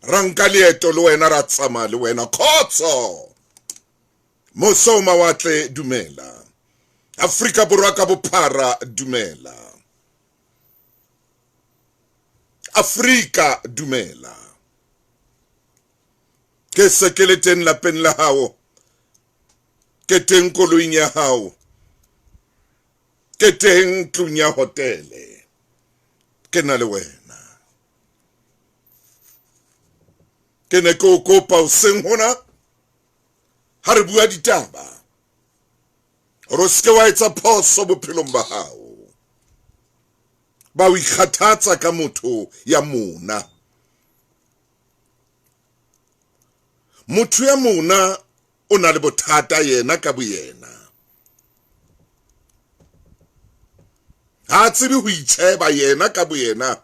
Ra nka leeto le wena, ra tsamaya le wena. Khotso! Mose o mawatle, dumela. Afrika Borwa ka bophara, dumela. Afrika, dumela. Ke se ke le teng lapeng la hao, ke teng koloing ya hao, ke teng tlung ya hotele, ke na le wena. Ke ne ke o kopa hoseng hona ha re bua ditaba hore o seke wa etsa phoso bophelong ba hao ba o ikgathatsa ka motho ya mona. Motho ya mona o na le bothata yena ka boyena. Ha a tsebe ho itjheba yena ka boyena.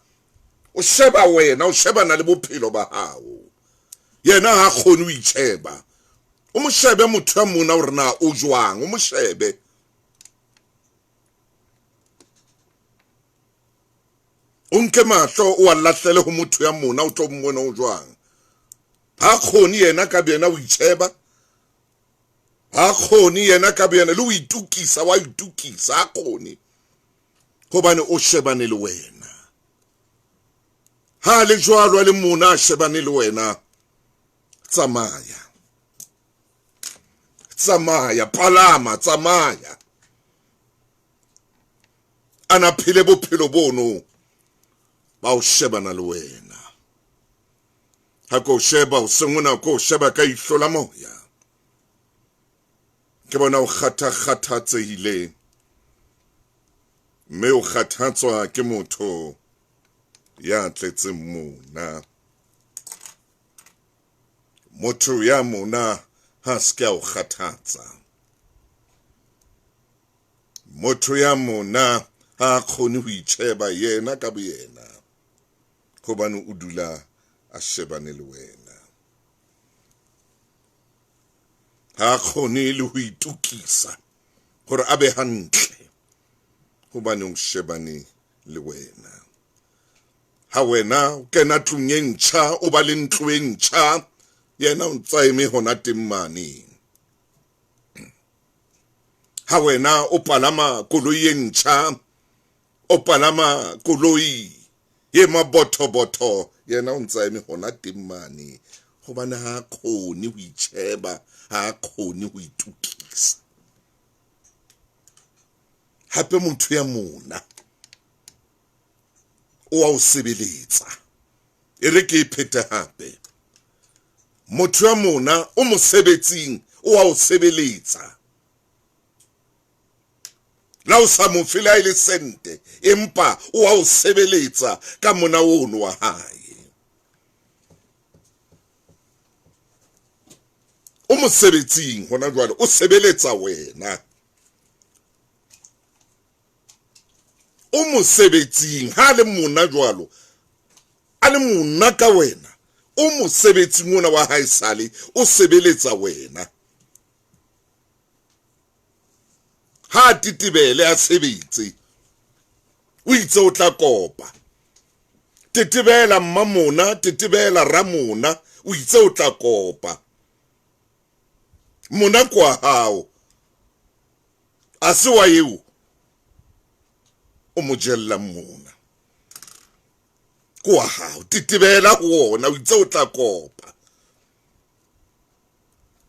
O sheba wena, o shebana le bophelo ba hao. Yena ha kgone ho itjheba. O mo shebe motho ya mona hore na o jwang, o mo shebe. O nke mahlo o a lahlele ho motho ya mona, o tlo mmona o jwang. Ha kgone yena ka boyena ho itjheba. Ha kgone yena ka boyena le ho itukisa, wa itukisa, ha kgone. Hobane o shebane le wena. Ha le jwalo a le mona a shebane le wena. Tsamaya. Tsamaya, palama, tsamaya. Ana phele bophelo bono ba o shebana le wena. Ha ko sheba o sengona ko sheba ka ihlo la moya. Ke bona o kgatha-kgathatsehile mme o kgathatswa ke motho ya tletseng mona. Motho ya mona ha se ke a o kgathatsa. Motho ya mona ha a kgone ho itjheba yena ka boyena hobane o dula a shebane le wena. Ha a kgone le ho itokisa hore a be hantle hobane o shebane le wena. Ha wena o kena tlung e ntjha, o ba le ntlo e ntjha, yena o ntsa eme hona teng mane. Ha wena o palama koloi e ntjha, o palama koloi e mabothobotho, yena o ntsa eme hona teng mane hobane ha a kgone ho itjheba, ha a kgone ho itokisa. Hape motho ya mona o a o sebeletsa. E re ke e phete hape. Motho ya mona o mosebetsing, o a o sebeletsa. La o sa mo fe le ha e le sente, empa o a o sebeletsa ka mona ono wa hae. O mosebetsing hona jwale, o sebeletsa wena. O mosebetsing ha le mona jwalo, a le mona ka wena, o mosebetsing ona wa hae sale, o sebeletsa wena. Ha a tetebele a sebetse, o itse o tla kopa. Tetebela mmamona, tetebela ramona, o itse o tla kopa. Mona kwa hao, a se wa eo o mo jellang mona. Ke wa hao, tetebela ho ona, o itse o tla kopa.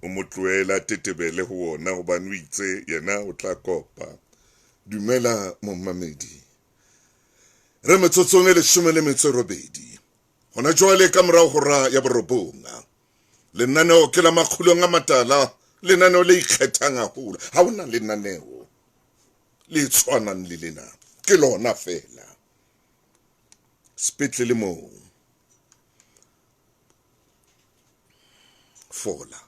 O mo tlohela tetebele ho ona hobane o itse yena o tla kopa. Dumela momamedi. Re metsotsong e leshome le metso e robedi. Hona jwale ka morao hora ya borobong. Lenaneo ke la Makgulong a Matala, lenaneo le ikgethang haholo. Ha hona lenaneo le tshwanang le lena, ke lona feela. Sepetlele moo. Fola.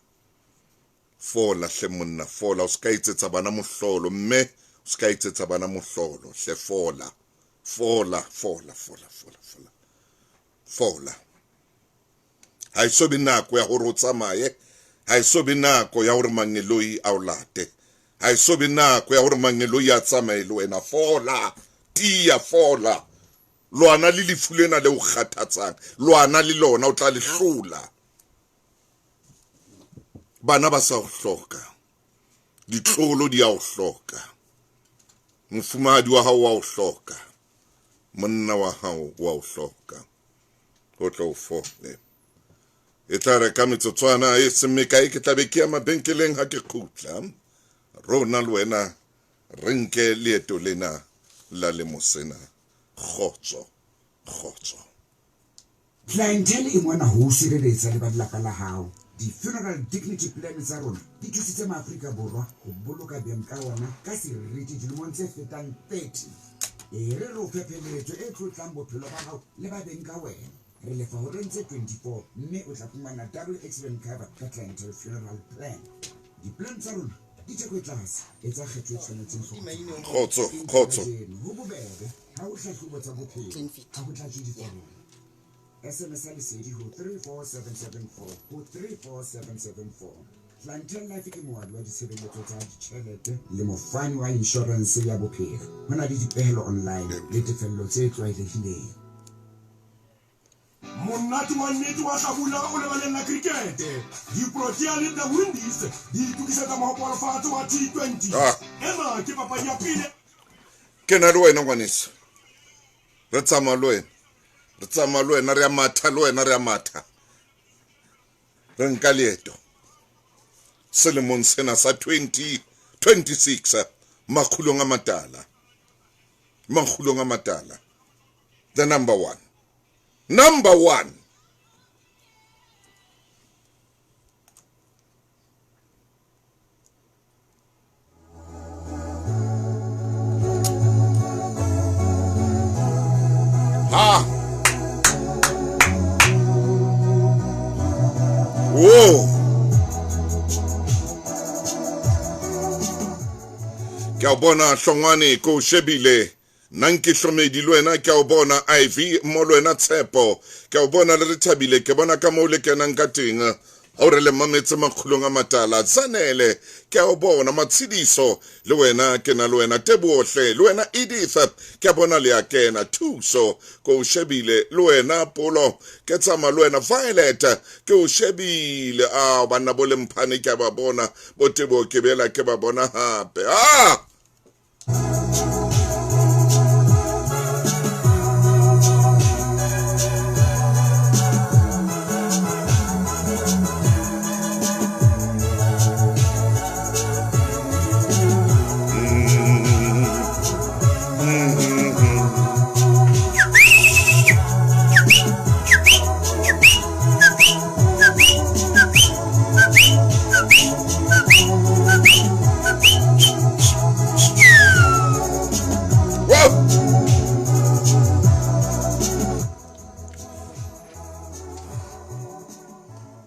Fola hle monna, fola. O ska etsetsa bana mohlolo, mme o ska etsetsa bana mohlolo. Hle fola. Fola, fola, fola, fola, fola. Fola. Ha e so be nako ya hore o tsamaye, ha e so be nako ya hore mangeloi a o late, ha e so be nako ya hore mangeloi a tsamaye le wena. Fola, tiya, fola. Lwana le lefu lena le o kgathatsang. Lwana le lona, o tla le hlola. Bana ba sa o hloka. Ditlolo di a o hloka. Mofumahadi wa hao wa o hloka. Monna wa hao wa o hloka. O tlo o fole. E tla re ka metsotswana e seng mekae ke tla be ke ya mabenkeleng ha ke kgutla. Rona le wena re nke leeto lena la lemo sena. Kgotso, kgotso. Clientele e mona ho o sireletsa le ba lelapa la hao. Di-funeral dignity plan tsa rona di thusitse maAfrika Borwa ho boloka beng ka ona ka seriti dilemong tse fetang 30. E re re o fe pheletso e tlotlang bophelo ba hao le ba beng ka wena. Re lefa horeng tse 24 mme o tla fumana double accident cover ka Clientele Funeral Plan. Di-plan tsa rona di theko e tlase. Etsa kgetho e tshwanetseng hloko. Kgotso, kgotso. Ho bobebe ha ho hlahlobo tsa bophelo, ha ho tlatswe diforomo. SMS ya lesedi ho 34774 ho 34774. Clientele Life ke moabi wa ditshebeletso tsa ditjhelete le mofani wa inshorense ya bophelo. Ho na le dipehelo online le tefello tse tlwaelehileng. Monate wa nnete wa hlabula o lebaleng la krikete. Di-Protea le The Windies di itokisetsa mohope wa lefatshe wa T20. Ah. Ena ke papadi ya pele. Ke na le wena ngwaneso. Re tsamaya le wena. Re tsamaya le wena, re a matha le wena, re a matha. Re nka leeto. Selemong sena sa 2026 makgulong a matala. Makgulong a matala. The number one. Number one. Ha. Whoa. Ke a bona hlongwane ko shebile Nna ke Hlomedi le wena ke a o bona Ivy mo le wena Tshepo ke a o bona le re thabile ke bona ka moo le kenang ka teng ha o re le mametse makgulong a matala Zanele ke a o bona Matshidiso le wena ke na le wena Tebohle le wena Edith ke a bona le a kena Thuso ke o shebile le wena Polo ke tsamaya le wena Violet ke o shebile a banna bo lemphane ke a ba bona bo Teboho ke bela ke ba bona hape ah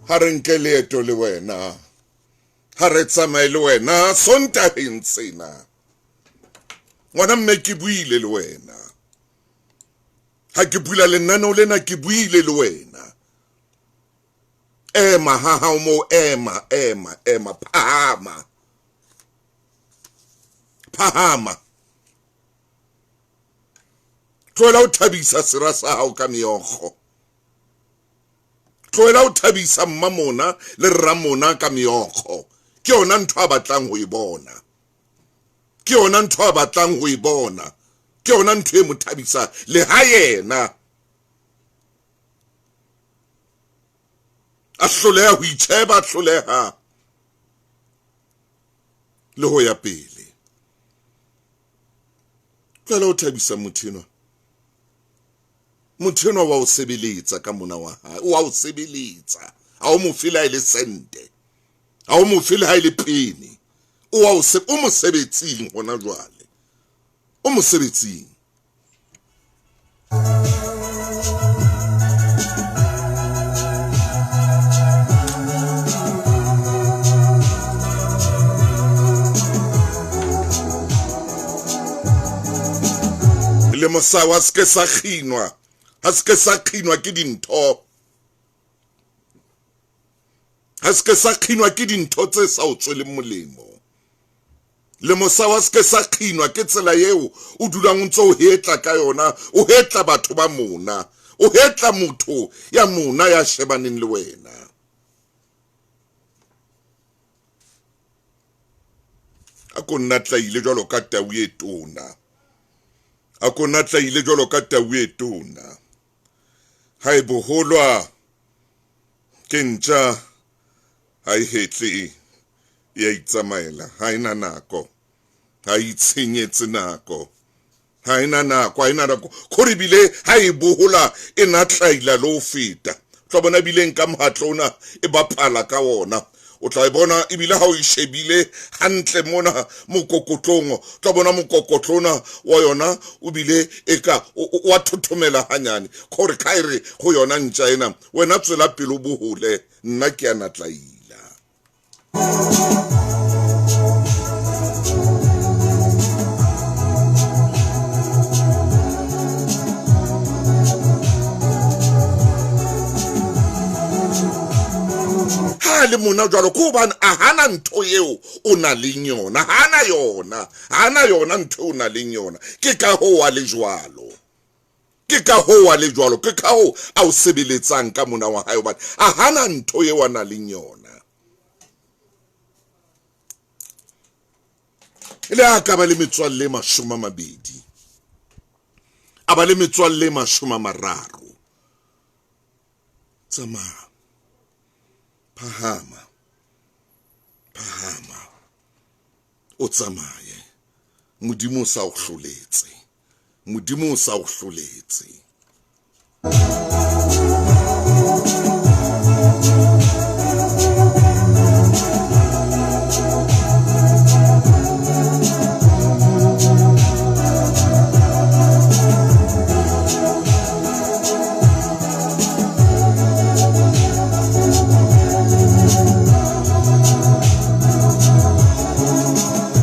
ha re nke leeto le wena ha re tsamaye le wena sontaheng sena ngwana mme ke buile le wena ha ke bula lenaneo lena ke buile le wena ema ha hao moo ema ema ema phahama phahama tlohela ho thabisa sera sa hao ka meokgo tlohela ho thabisa mmamona le rramona ka meokgo ke yona ntho a batlang ho e bona ke yona ntho a batlang ho e bona ke yona ntho e mo thabisa le ha yena a hloleha ho itjheba a hloleha le ho ya pele tlohela ho thabisa motho enwa motho enwa wa o sebeletsa ka mona wa hae wa o sebeletsa ha o mo fe le ha e le sente ha o mo fe le ha e le pene o wa o se o mosebetsing hona jwale o mosebetsing le mosao a se ke sa kginwa a se ke sa kginwa ke dintho a se ke sa kginwa ke dintho tse sa o tsweleng molemo. Le mosa wa se ke sa kginwa ke tsela eo o dulang o ntse o hetla ka yona, o hetla batho ba mona, o hetla motho ya mona ya shebaneng le wena. A ko nna tlaile jwalo ka tau e tona. A ko nna tlaile jwalo ka tau e tona. Ha e boholwa ke ntja, ha e hetle, e a itsamaela. Ha e na nako, ha e itshenyetse nako. Ha e na nako, ha e na nako. Kgore ebile ha e bohola e na tlaila le ho feta. O tla bona ebile nka mohatlo ona e bapala ka ona. O tla e bona ebile ha o e shebile hantle mona mokokotlong, o tla bona mokokotlo ona wa yona o bile eka wa thothomela hanyane. Kgore ka e re ho yona ntja ena, wena tswela pele o bohole, nna ke a natlaila. Ha le mona jwalo ke hobane a hana ntho eo o na leng yona, hana yona, hana yona ntho o na leng yona. Ke ka hoo a le jwalo, ke ka hoo a le jwalo, ke ka hoo a o sebeletsang ka mona wa hae, hobane a hana ntho eo a na leng yona. Le ha ka ba le metswalle e 20, a ba le metswalle e 30. Tsamaya, phahama, phahama, o tsamaye. Modimo o sa o hloletse, Modimo o sa o hloletse.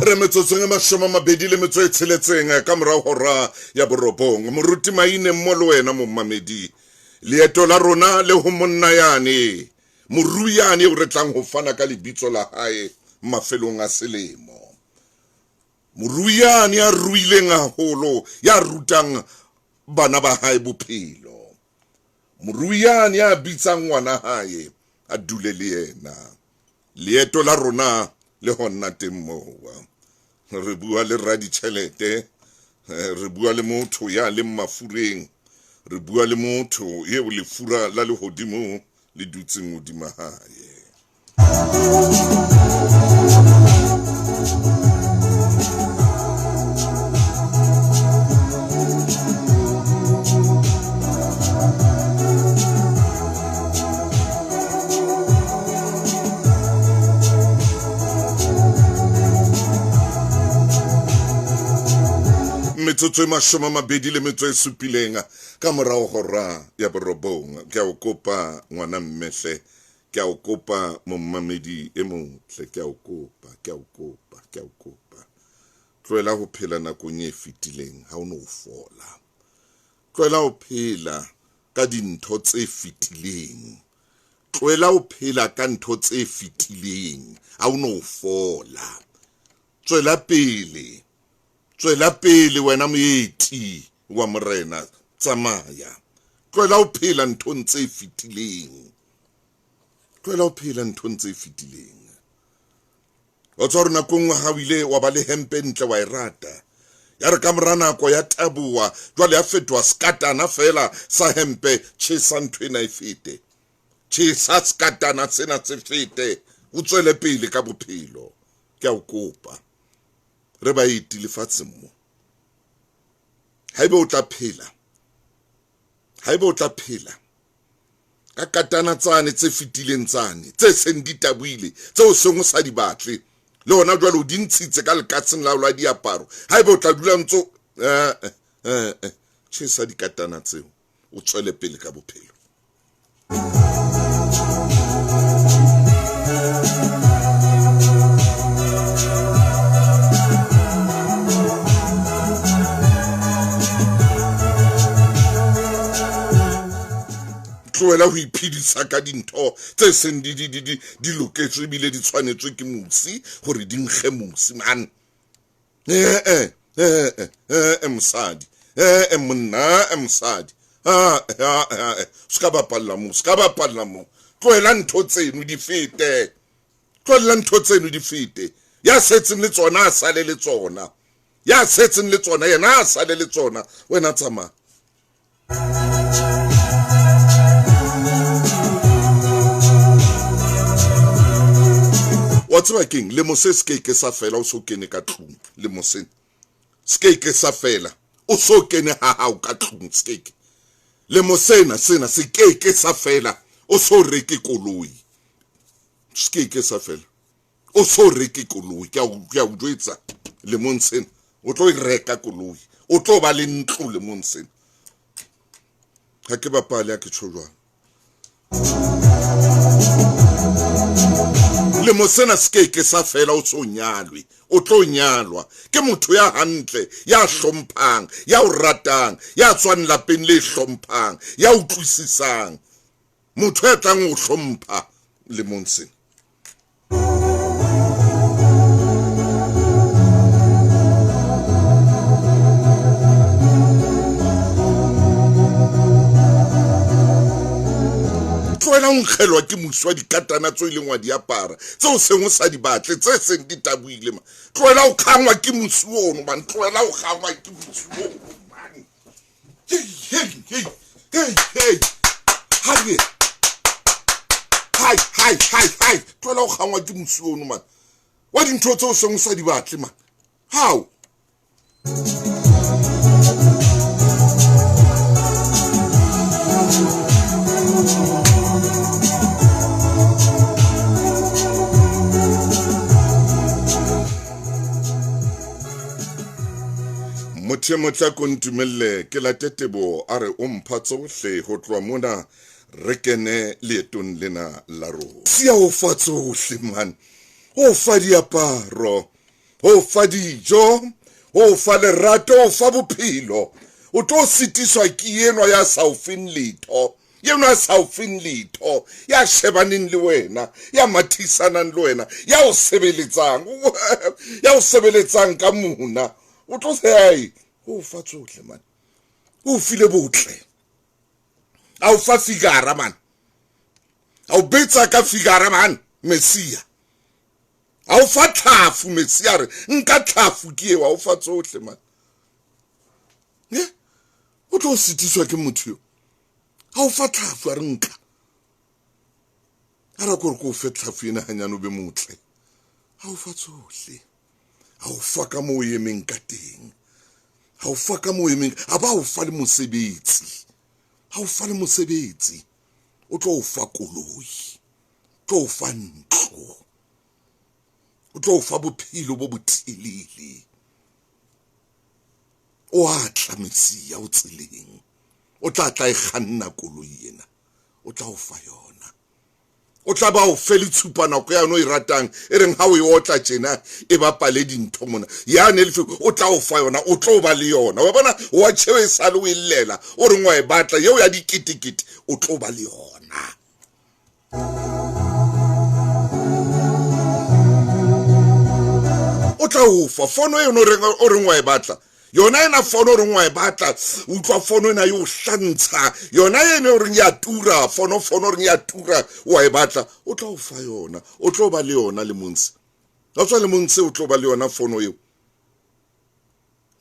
Re metsotsong e 26 ka morao hora ya 9. Moruti Maine mmo le wena momamedi, leeto la rona le ho monna yane, morui yane eo re tlang ho fana ka lebitso la hae mafelong a selemo. Morui yane ya ruileng haholo, ya rutang bana ba hae bophelo. Morui yane ya bitsang ngwana hae a dule le yena. Leeto la rona le hona teng moo. Re bua le raditjhelete, re bua le motho ya leng mafureng, re bua le motho eo lefura la lehodimo le dutseng hodima hae. Metsotso e 27 ka morao hora ya 9. Ke a o kopa ngwana mmehle, ke a o kopa mommamedi e motle, ke a o kopa, ke a o kopa, ke a o kopa. Tlohela ho phela nakong e fetileng, ha o no fola. Tlohela ho phela ka dintho tse fetileng. Tlohela ho phela ka ntho tse fetileng, ha o no fola. Tswela pele, tswela pele wena moeti wa morena, tsamaya. Tlohela ho phela nthong tse fetileng. Tlohela ho phela nthong tse fetileng. Wa tswa hore nako nngwe ha o ile wa ba le hempe ntle wa e rata, ya re ka mora nako ya taboha, jwale ya fetoha sekatana fela sa hempe. Tjhesa ntho ena e fete, tjhesa sekatana sena se fete, o tswele pele ka bophelo. Ke a o kopa, re baeti lefatsheng mo. Haeba o tla phela, haeba o tla phela ka katana tsane tse fetileng tsane tse seng di tabohile, tseo seng o sa di batle, le hona jwale o di ntshitse ka lekaseng la la diaparo, haeba o tla dula ntso tjhesa dikatana tseo, o tswele pele ka bophelo. Tlohela ho iphedisa ka dintho tse seng di loketswe ebile di tshwanetswe ke mosi hore di nkge mosi, man. Ee, ee, ee, mosadi. Ee, monna, ee, mosadi. Se ka bapalla moo, se ka bapalla moo. Tlohela ntho tseno di fete. Tlohela ntho tseno di fete. Ya setseng le tsona a sale le tsona. Ya setseng le tsona yena a sale le tsona. Wena tsamaya. Wa tseba keng, lemo se se ke ke sa fela o so kene ka tlung. Lemo se se ke ke sa fela o so kene ha hao ka tlung. Se ke lemo sena sena se ke ke sa fela o so reke koloi. Se ke ke sa fela o so reke koloi. Ke a o jwetsa, lemong sena o tlo e reka koloi, o tlo ba le ntlo lemong sena. Ha ke bapale, ha ke tjho jwalo. Lemo sena se ke ke sa fela o so nyalwe. O tlo nyalwa ke motho ya hantle, ya hlomphang, ya o ratang, ya tswang lapeng le hlomphang, ya utlwisisang. Motho ya tlang ho hlompha lemong sena. Tlohela ho nkgelwa ke musi wa dikatana tseo e leng wa di apara, tseo seng o sa di batle, tse seng di tabohile ma. Tlohela ho kgangwa ke musi ono man, tlohela ho kgangwa ke musi ono man. Hey, hey, hey, hey, hey. Hai, hai, hai, hai, hai. Tlohela ho kgangwa ke musi ono man. Wa dintho tseo seng o sa di batle man. How? Motho e motle a ko ntumelle ke late teboho a re o mpha tsohle ho tloha mona re kene leetong lena la rona. Sia o fa tsohle man, o fa diaparo, o fa dijo, o fa lerato, o fa bophelo. O tlo sitiswa ke enwa ya sa o feng letho, enwa ya sa o feng letho, ya shebaneng le wena, ya mathisanang le wena, ya o sebeletsang, ya o sebeletsang ka mona. O tlo se ai, o fa tsohle man. O file botle. A o fa figara man. A o betsa ka figara man, Messia. A o fa tlhafu Messia re nka tlhafu ke eo, a o fa tsohle man. Ne? O tlo sitiswa ke motho yo. A o fa tlhafu a re nka. A re gore ko o fe tlhafu ena hanyane o be motle. A o fa tsohle. A o fa ka moo o emeng ka teng. A o fa ka moo o emeng, a ba o fa le mosebetsi. A o fa le mosebetsi. O tlo o fa koloi. O tlo o fa ntlo. O tlo o fa bophelo bo botelele. O a tla Messia o tseleng. O tla tla e kganna koloi ena. O tla o fa yona. O tla ba o fe le tshupanako yane o e ratang, e reng ha o e otla tjena e bapale dintho mona. Yane le o tla o fa yona, o tlo ba le yona. Wa bona, wa tjheo e sale o e llela, o reng wa e batla, eo ya diketekete, o tlo ba le yona. O tla o fa fono eno o reng wa e batla. Yona ena fono o reng wa e batla, utlwa fono ena e o hlantsha. Yona ena o reng ya tura, fono fono o reng ya tura, wa e batla, o tla o fa yona. O tlo ba le yona le monse. Ha tswa le monse o tlo ba le yona fono eo.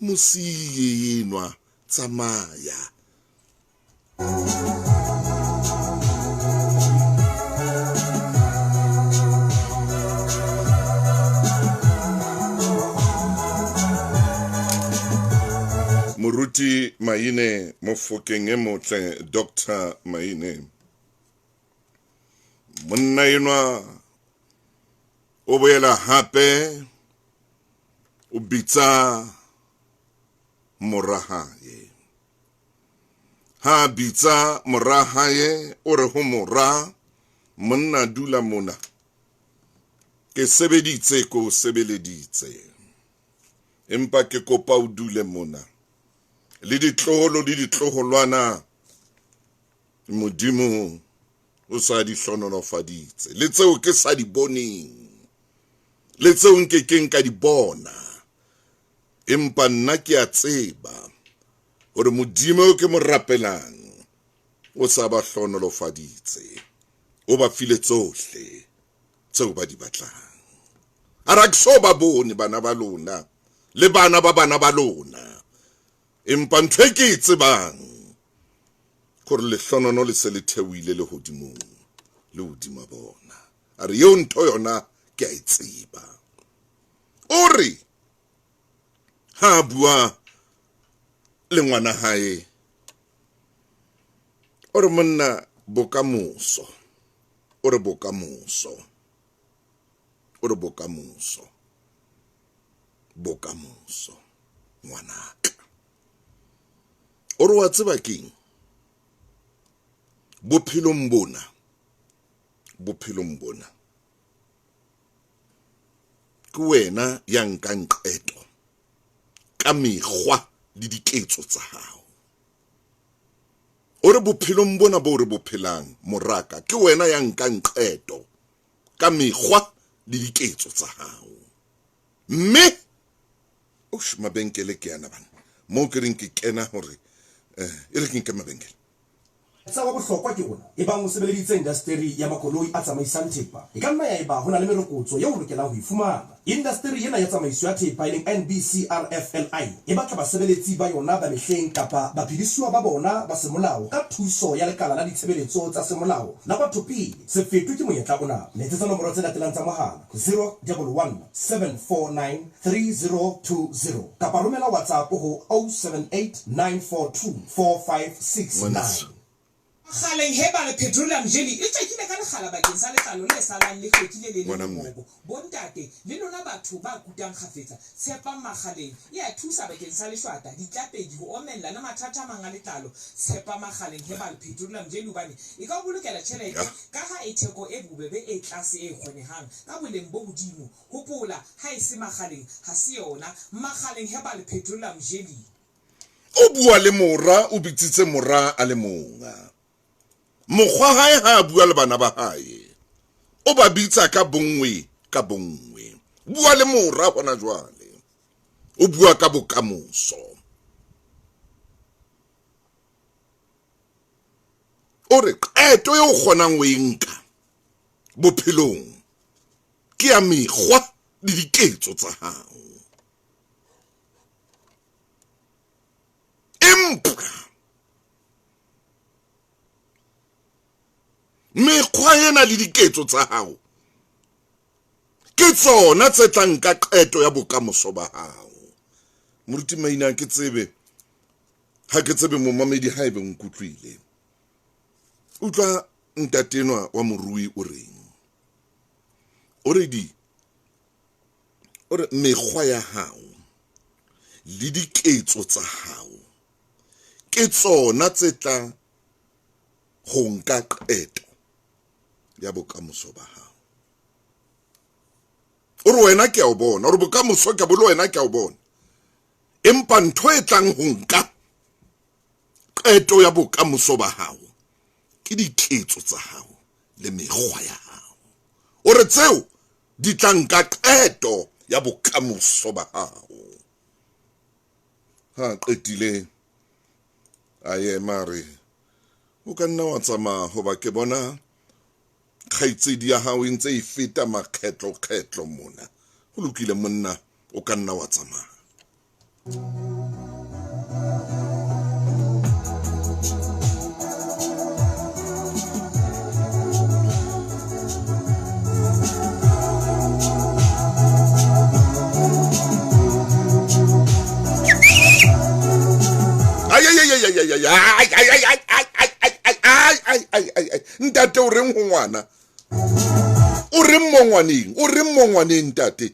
Mosiye enwa, tsamaya. Moruti Maine Mofokeng e motle, Doctor Maine. Monna enwa o boela hape o bitsa mora hae. Ha bitsa mora hae o re ho mora, monna dula mona. Ke sebeditse ko sebeleditse. Empa ke kopa o dule mona. Le ditloholo le ditloholwana Modimo o sa di hlonolofaditse. Le tseo ke sa di boneng, le tseo nkekeng ka di bona. Empa nna ke a tseba hore Modimo eo ke mo rapelang o sa ba hlohonolofaditse, o ba file tsohle tseo ba di batlang. A re, Ha ke so ba bone bana ba lona le bana ba bana ba lona, empa ntho e ke e tsebang ke hore lehlonono le se le theohile lehodimong le hodima bona. A re, Eo ntho yona ke a e tseba. O re ha a bua le ngwana hae, o re, Monna, bokamoso, o re bokamoso, o re bokamoso, bokamoso, ngwanaka. O re wa tseba keng? Bophelong bona, bophelong bona, ke wena ya nkang qeto ka mekgwa le diketso tsa hao. O re bophelong bona bo re bo phelang, moraka, ke wena ya nkang qeto ka mekgwa le diketso tsa hao. Mme osh mabenkele ke ana bana moo ke reng ke kena hore eh, e re ke nke mabenkele. Molaetsa wa bohlokwa ke ona, Ebang o sebeleditse indasteri ya makoloi a tsamaisang thepa, e ka nna ya eba ho na le merokotso eo o lokelang ho e fumana. Indasteri ena ya tsamaiso ya thepa, e leng NBCRFLI, e batla basebeletsi ba yona ba mehleng kapa baphedisuwa ba bona ba semolao ka thuso ya Lekala la Ditshebeletso tsa Semolao la Batho Pele. Se fetwe ke monyetla ona. Letsetsa nomoro tse latelang tsa mohala, 011 749 3020 kapa romela WhatsApp ho 078 942 4569. Makgaleng Herbal Petroleum Jelly e tjekile ka lekgala bakeng sa letlalo le salang le hlwekile le le mongobo. Bontate le lona batho ba kutang kgafetsa, tshepang Makgaleng. E a thusa bakeng sa leshwata, ditlapedi, ho omella le mathata a mang a letlalo. Tshepa Makgaleng Herbal Petroleum Jelly hobane e ka o bolokela tjhelete kaha e theko e bobebe e tlase e kgonehang ka boleng bo hodimo. Hopola, ha e se Makgaleng, ha se yona. Makgaleng Herbal Petroleum Jelly. O bua le mora, o bitsitse mora a le mong. Mokgwa hae ha a bua le bana ba hae, o ba bitsa ka bonngwe ka bonngwe. Bua le mora hona jwale, o bua ka bokamoso. O re qeto e o kgonang ho e nka bophelong ke ya mekgwa le diketso tsa hao. Empa mekgwa ena le diketso tsa hao ke tsona tse tla nka qeto ya bokamoso ba hao. Moruti Maina, ke tsebe ha ke tsebe momamedi haebe o nkutlwile. Utlwa ntate enwa wa morui o reng? O re di o re mekgwa ya hao le diketso tsa hao ke tsona tse tla ho nka qeto ya bokamoso ba hao. O re wena ke a o bona, o re bokamoso ke bo le wena ke a o bona. Empa ntho e tlang ho nka qeto ya bokamoso ba hao ke diketso tsa hao le mekgwa ya hao. O re tseo di tla nka qeto ya bokamoso ba hao. Ha qetile a ema re o ka nna wa tsamaya hoba ke bona kgaitsedi ya hao e ntse e feta makgetlo-kgetlo mona. Ho lokile monna, o ka nna wa tsamaya. Ntate o reng ho ngwana? O reng mo ngwaneng? O reng mo ngwaneng ntate?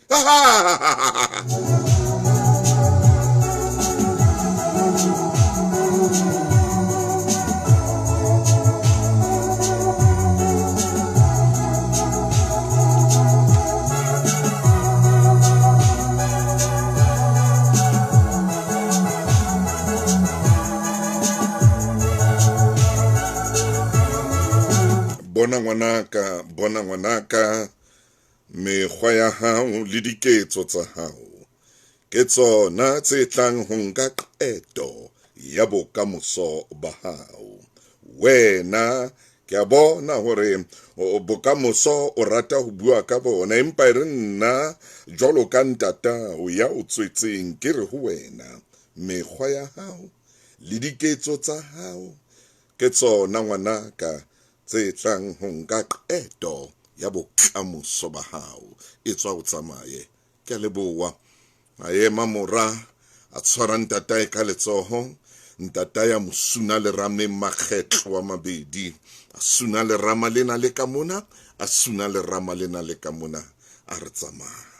Bona ngwanaka, bona ngwanaka, mekgwa ya hao le diketso tsa hao Ke tsona tse tlang ho nka qeto ya bokamoso ba hao. Wena ke a bona hore bokamoso o rata ho bua ka bona, empa e re nna jwalo ka ntatao ya o tswetseng ke re ho wena, mekgwa ya hao le diketso tsa hao ke tsona ngwanaka tse tlang ho nka qeto ya bokamoso ba hao. Etswa o tsamaye. Ke a leboha. A ema mora, a tshwara ntatae ka letsoho. Ntatae a mo suna lerameng makgetlo a mabedi. A suna lerama lena le ka mona, a suna lerama lena le ka mona, a re tsamaya.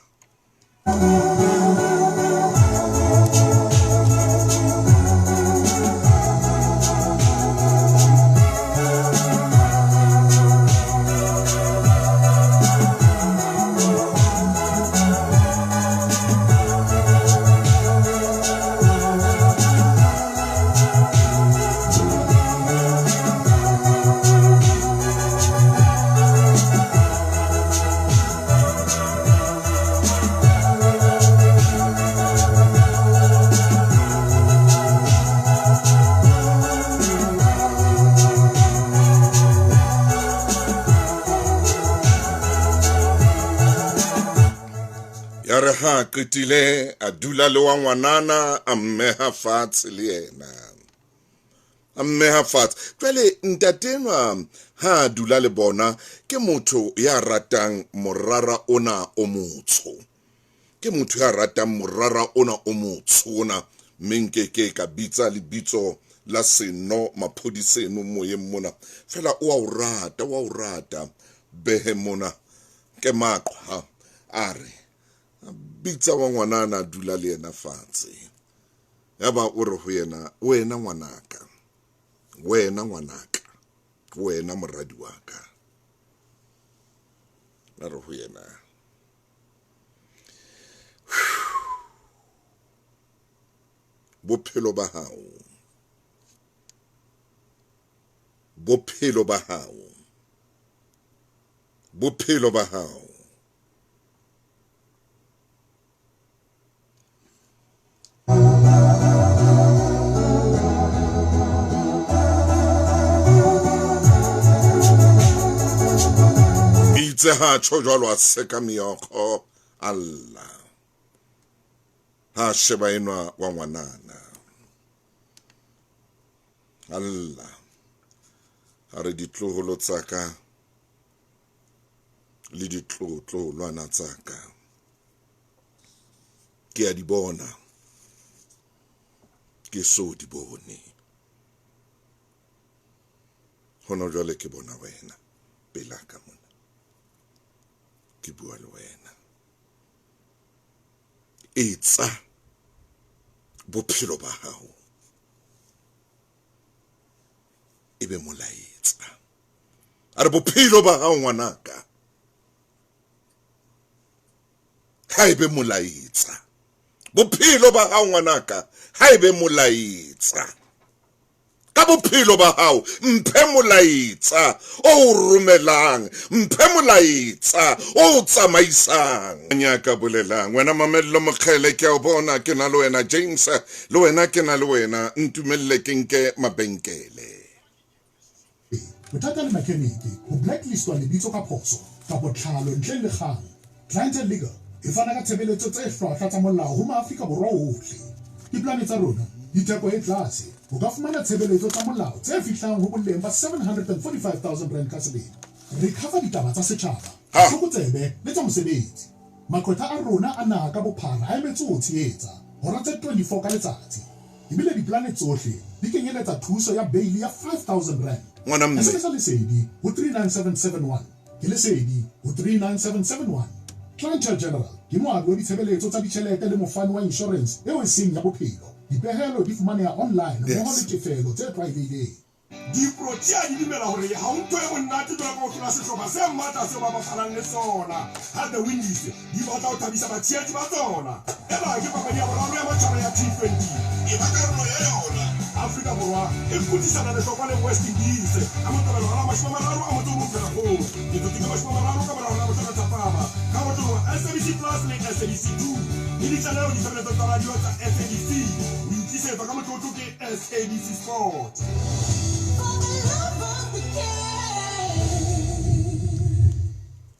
Ya re ha a qetile a dula le wa ngwanana a mmeha fatshe le yena, a mmeha fatshe. Jwale ntate enwa ha a dula le bona ke motho ya ratang morara ona o motsho, ke motho ya ratang morara ona o motsho ona, mme nkeke ka bitsa lebitso la seno maphodiseno moyeng mona, fela o a o rata, o a o rata. Behe mona ke maqhwa, a re a bitsa wa ngwanana a dula le yena fatshe. Yaba o re ho yena, wena ngwanaka, wena ngwanaka, wena moradi wa ka. A re ho yena, bophelo ba hao, bophelo ba hao, bophelo ba hao. Itse ha tjho jwalo a seka meokgo a lla. Ha sheba enwa wa ngwanana. A lla. A re ditloholo tsa ka le ditlotlolwana tsa ka ke a di bona, ke so di bone. Hona jwale ke bona wena pela ka mona, ke bua le wena. Etsa bophelo ba hao e be molaetsa. A re bophelo ba hao ngwanaka ha e be molaetsa. Bophelo ba hao ngwanaka ha e be molaetsa. Ka bophelo ba hao mphe molaetsa o romelang, mphe molaetsa o tsamaisang. Nyaka bolelang wena Mamello Mokgele, ke a o bona, ke na le wena James, le wena ke na le wena, ntumelle ke nke mabenkele. Bothata le makhenike, ho blacklistwa lebitso ka phoso, kapa tlhalo ntleng le kgang. Clientele Legal e fana ka tshebeletso tse hlwahlwa tsa molao ho maAfrika Borwa ohle. Dipolane tsa rona di theko e tlase. O ka fumana tshebeletso tsa molao tse fihlang ho boleng ba R745 000 ka selemo. Re cover ditaba tsa setjhaba, botlokotsebe le tsa mosebetsi. Maqwetha a rona a naha ka bophara a emetse ho o tshehetsa hora tse 24 ka letsatsi. Ebile dipolane tsohle di kenyeletsa thuso ya beili ya R5000. Ngwana mme. SMS Lesedi ho 39771. Ke Lesedi ho 39771. Clientele General ke moabi wa ditshebeletso tsa ditjhelete le mofani wa inshorense eo e seng ya bophelo. Dipehelo di fumaneha online mmoho le tefelo tse tlwaelehileng. Diprotea di dumela hore ha ho ntho e monate jwalo ka ho hlola sehlopha se matla seo ba bapalang le sona. Ha The Windies di batla ho thabisa batshehetsi ba tsona, ena ke papadi ya boraro ya matjhaba ya T20. Eba karolo ya yona. Afrika Borwa e kutisana lehlokwa le West Indies ka Moqebelo hora 30 Pherekgong, metsotso e 30 ka mora hora ya bohlano thapama, ka botloloha SABC Plus le SABC 2 le ditlaleho ditshebeletso tsa radio tsa SABC. O itlisetswa ka motlotlo ke SABC Sport.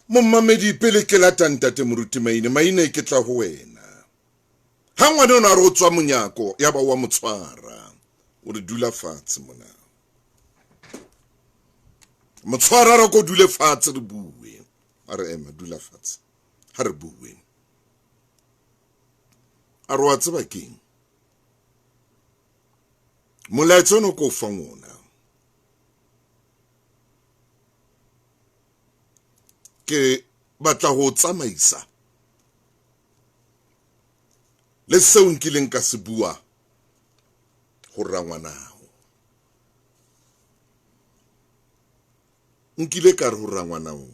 Momamedi pele ke lata ntate Moruti Maine, Maine ke tla ho wena. Ha ngwana ona a re o tswa monyako ya ba wa mo tshwara. O re dula fatshe mona. Motshwara re ko dule fatshe re bue. A re ema dula fatshe. Ha re bue. A re wa tseba keng? Molaetsa ono ko fang ona. Ke batla ho tsamaisa le seo nkileng ka se bua ho rangwanao. Nkile ka re ho rangwanao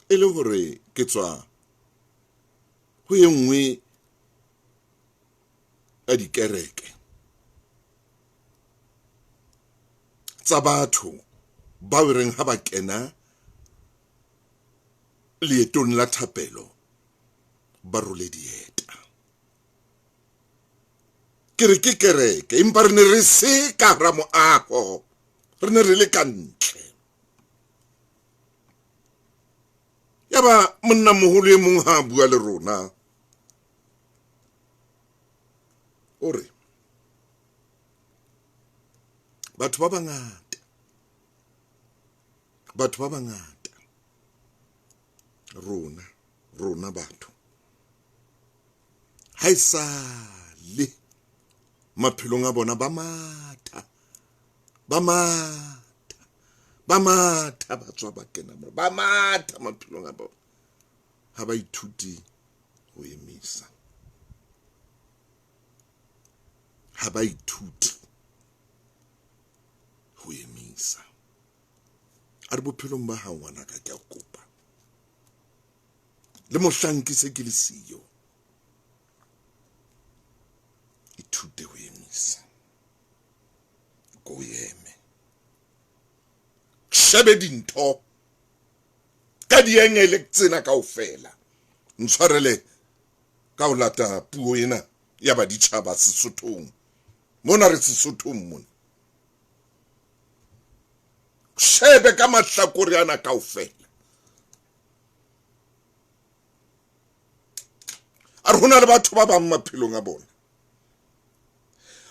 e le hore ke tswa ho e nngwe ya dikereke tsa batho bao e reng ha ba kena leetong la thapelo ba role dieta. Ke re ke kereke, empa re ne re se ka hara moaho, re ne re le ka ntle. Yaba monnamoholo e mong ha a bua le rona, o re batho ba bangata, batho ba bangata, rona, rona batho, ha e sale maphelong a bona ba matha, ba matha, ba matha, ba tswa ba kena mo, ba matha maphelong a bona, ha ba ithuti ho emisa, ha ba ithuti ho emisa. A re bophelong ba hao ngwanaka, ke a kopa le mohlang ke se ke le siyo, ithute ho emisa, ko eme, shebe dintho ka diengele tsena kaofela. Ntshwarele ka ho lata puo ena ya baditjhaba Sesothong. Mona re Sesothong mona. Shebe ka mahlakore ana kaofela. A re hona le batho ba bang maphelong a bona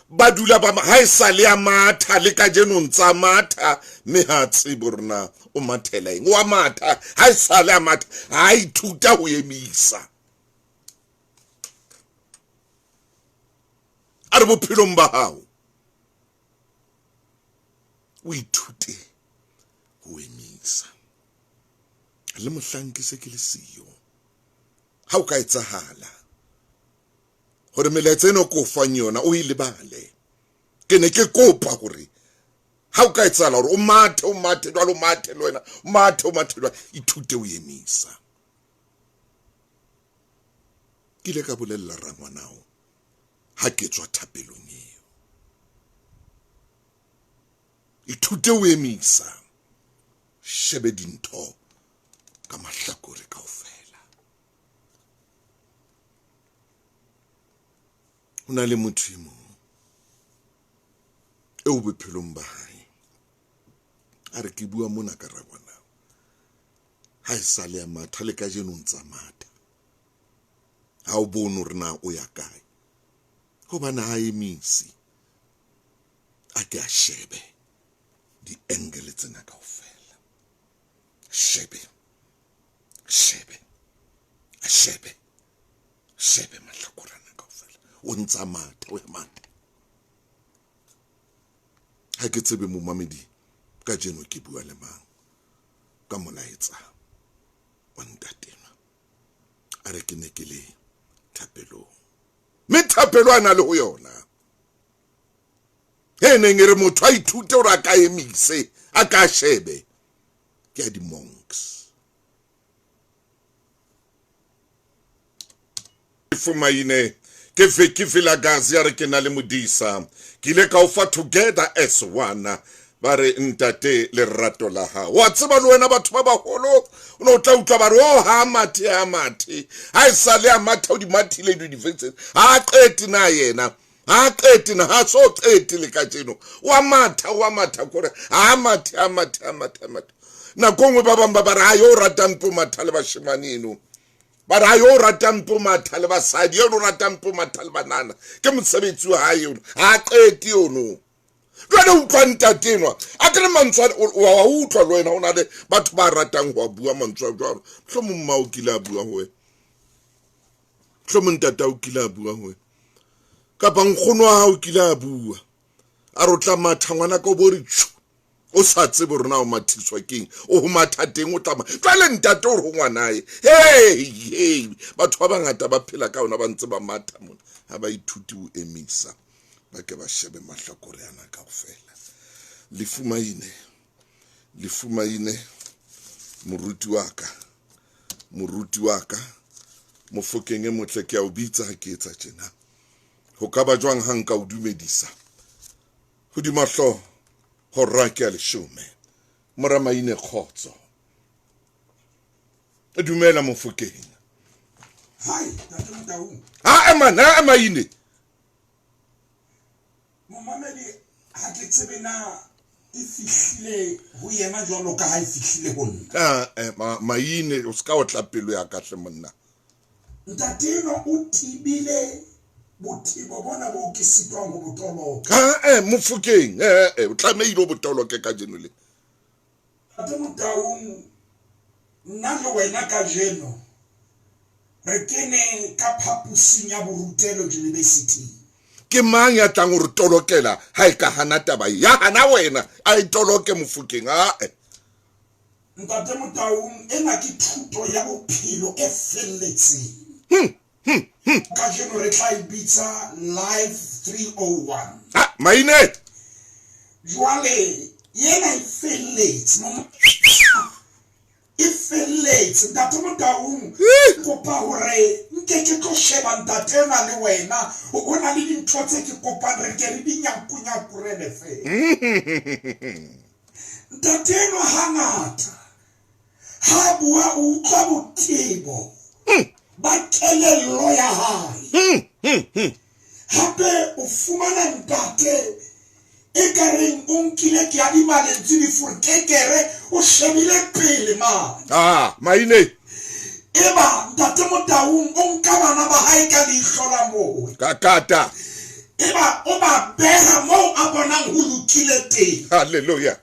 ba dula ba ha e sa le a matha le kajeno ntsa matha, mme ha tsebe hore na o mathela eng. O a matha ha e sa le a matha, ha ithuta ho emisa. A re bophelong ba hao o ithute ho emisa. Le mohlang ke se ke le siyo, ha o ka etsahala hore melaetsa eno ko fang yona o e lebale, ke ne ke kopa hore ha o ka etsahala hore o mathe, o mathe jwalo, o mathe le wena, o mathe, o mathe jwalo, ithute o emisa. Ke ile ka bolella rangwanao ha ke tswa thapelong eo, ithute o emisa, shebe dintho ka mahlakore kaofela. Ho na le motho e mong eo bophelong ba hae a re ke bua mona ka rangwanao, ha e sale a matha le kajeno o ntsa matha, ha o bone hore na o ya kae, hobane ha emise, a ke a shebe di-angle tsena kaofela, shebe, shebe, a shebe, shebe mahlakore ana kaofela, o ntsa matha, o ya matha. Ha ke tsebe momamedi kajeno ke bua le mang ka molaetsa wa ntatena. A re ke ne ke le thapelong, mme thapelo a na le ho yona e neng e re motho a ithute hore a ka emise, a ka shebe, ke ya di-monks. Fomaine Ke Vicky Vilakazi a re ke na le modisa. Ke ile ka o fa together as one. Ba re ntate lerato la hao. Wa tseba le wena batho ba baholo o ne o tla utlwa ba re o ha mathe ha mathe. Ha e sa le a matha o di mathile di difetse. Ha qete na yena. Ha qete na ha so qete le kajeno. Wa matha wa matha kore ha mathe ha mathe ha mathe ha mathe. Nako nngwe ba bang ba ba re ha yo o ratang po matha le bashemane eno. Ba re ha yo o ratang po matha le basadi, eno o ratang po matha le banana. Ke mosebetsi wa hae ono. Ha qete ono. Jwale utlwa ntate enwa. A ke re mantswe a, o wa utlwa le wena o na le batho ba ratang ho a bua mantswe a jwalo. Mohlomong mma o kile a bua ho wena. Mohlomong ntate o kile a bua ho wena. Kapa nkgono wa hao o kile a bua. A re o tla matha ngwana ka o bo re tjhu. O sa tsebe hore na o mathiswa keng. O ho matha teng o tla ma-. Jwale ntate o re ho ngwanae, hey, hey, batho ba bangata ba phela ka ona ba ntse ba matha mona. Ha ba ithuti ho emisa. Ba ke ba shebe mahlakore ana kaofela. Lefu maine, lefu maine, moruti wa ka, moruti wa ka, Mofokeng e motle ke a o bitsa ha ke etsa tjena. Ho ka ba jwang ha nka o dumedisa? Hodima hlooho, hora ke ya leshome. Mora Maine kgotso. Dumela Mofokeng. Hai, Ntate Motaung. Ha ema na Maine. Momamedi ha ke tsebe na e fihlile ho yena jwalo ka ha e fihlile ho nna. Ah, Maine o ska o tla pelo ya ka hle monna. Ntate enwa o tibile botebo bona bo ke sitwang ho botoloka. Ha Mofokeng, o tlamehile o botoloke kajeno le. Ntate Motaung, nna le wena kajeno re kene ka phaposing ya borutelo university. Ke mang ya tlang ho re tolokela ha e ka hana taba e? Ya hana wena, a e toloke Mofokeng, a-e. Ntate Motaung, ena ke thuto ya bophelo e felletseng. Kajeno re tla e bitsa Life 301. Ha, Maine! Jwale, ena e felletse. E felletse. Ntate Motaung, kopa hore nke ke tlo sheba ntate ena le wena. Ho na le dintho tse ke kopang re ke re di nyakunyakurele feela. Ntate enwa hangata ha bua o utlwa botebo ba kelello ya hae. Hape o fumana ntate e ka reng o nkile ke adima lentswe diforkekere, o shebile pele mane. Ah, Maine. Eba Ntate Motaung o nka bana ba hae ka leihlo la moya. Ka kata. Eba o ba beha moo a bonang ho lokile teng. Hallelujah.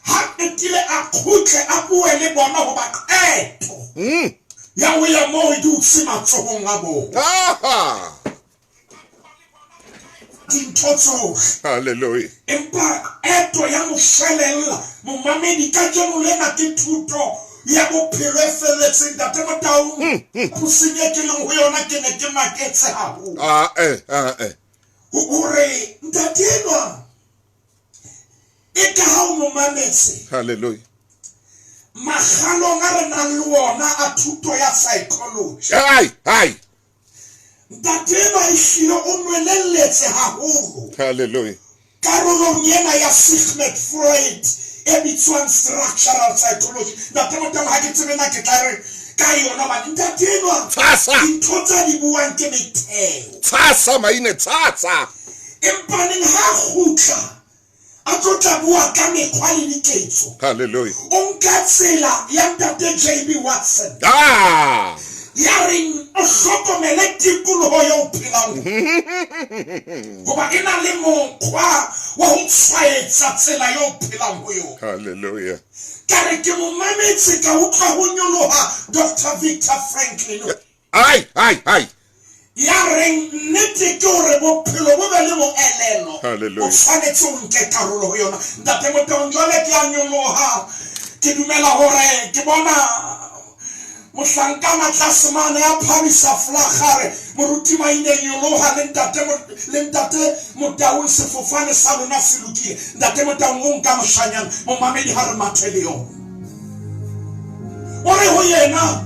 Ha qetile a kgutle a bue le bona hoba qeto ya ho ya moo e dutse matsohong a bona. Aha. Dintho tsohle. Hallelujah. Empa qeto ya moshwelella momamedi kajeno lena ke thuto ya bophelo e felletseng. Ntate Motaung, pusing e ke leng ho yona ke ne ke maketse haholo. Ah. Hore ntate enwa e ka ha o mo mametse. Hallelujah. Makgalong a re nang le wona a thuto ya psychology. Ai, ai. Ntate enwa ehlile o nwelelletse haholo. Hallelujah. Karolong ena ya Sigmund Freud e bitswang structural psychology. Ntate Motaung ha ke tsebe na ke tla re ka yona hobane ntate enwa Tshasa. dintho tsa di buang ke metheo. Tshasa Maine, tshasa. Empa neng ha kgutla a tlo tla bua ka mekgwa le diketso. Hallelujah. O nka tsela ya ntate JB Watson. Ah. Ya reng o hlokomele tikoloho eo o phelang. Hoba e na le mokgwa wa ho tshwaetsa tsela eo o phelang ho yona. Hallelujah. Ka re ke mo mametse ka utlwa ho nyoloha Dr. Victor Franklin. Ai, ai, ai. Ya reng nnete ke hore bophelo bo be le moelelo. Hallelujah. O tshwanetse o nke karolo ho yona. Ntate Motaung jwale ke a nyoloha. Ke dumela hore ke bona mohlankana tlase mane a phamisa flagare moruti Maine nyoloha le ntate le ntate Motaung sefofane sa lona se lokile. Ntate Motaung o nka moshanyana momamedi ha re mathe le yona. O re ho yena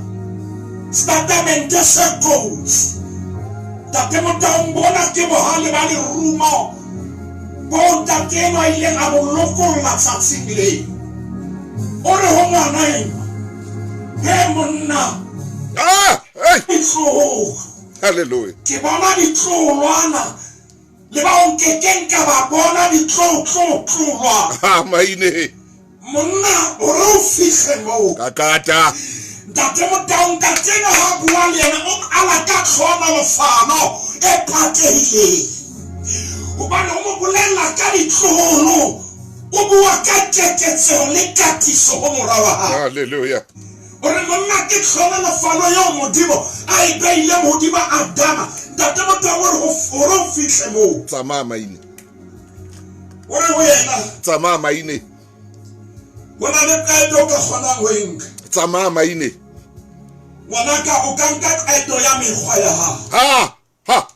statement se kotsi. Ntate Motaung bona ke bohale ba lerumo bo ntate enwa a ileng a bo lokolla tsatsing leo. O re ho ngwana enwa, He monna, Ah, hey. ditloholo. Hallelujah. Ke bona ditloholwana le bao nkekeng ka ba bona ditlo-tlo-tlolwana. Ah, maine. Monna, hore o fihle moo. Kakata. Ntate Motaung, ntate enwa ha a bua le yena o qala ka tlhohonolofalo e patehileng. Hobane o mo bolella ka ditloholo, o bua ka keketseho le katiso ho mora wa hae. Hallelujah. O re monna ke tlhohonolofalo eo Modimo a e beileng hodima Adama. Ntate Motaung o re hore o fihle moo. Tsamaya maine. O re ho yena. Tsamaya maine. Ho na le qeto o ka kgonang ho e nka. Tsamaya maine. Ngwanaka, o ka nka qeto ya mekgwa ya hao. Ha, ha.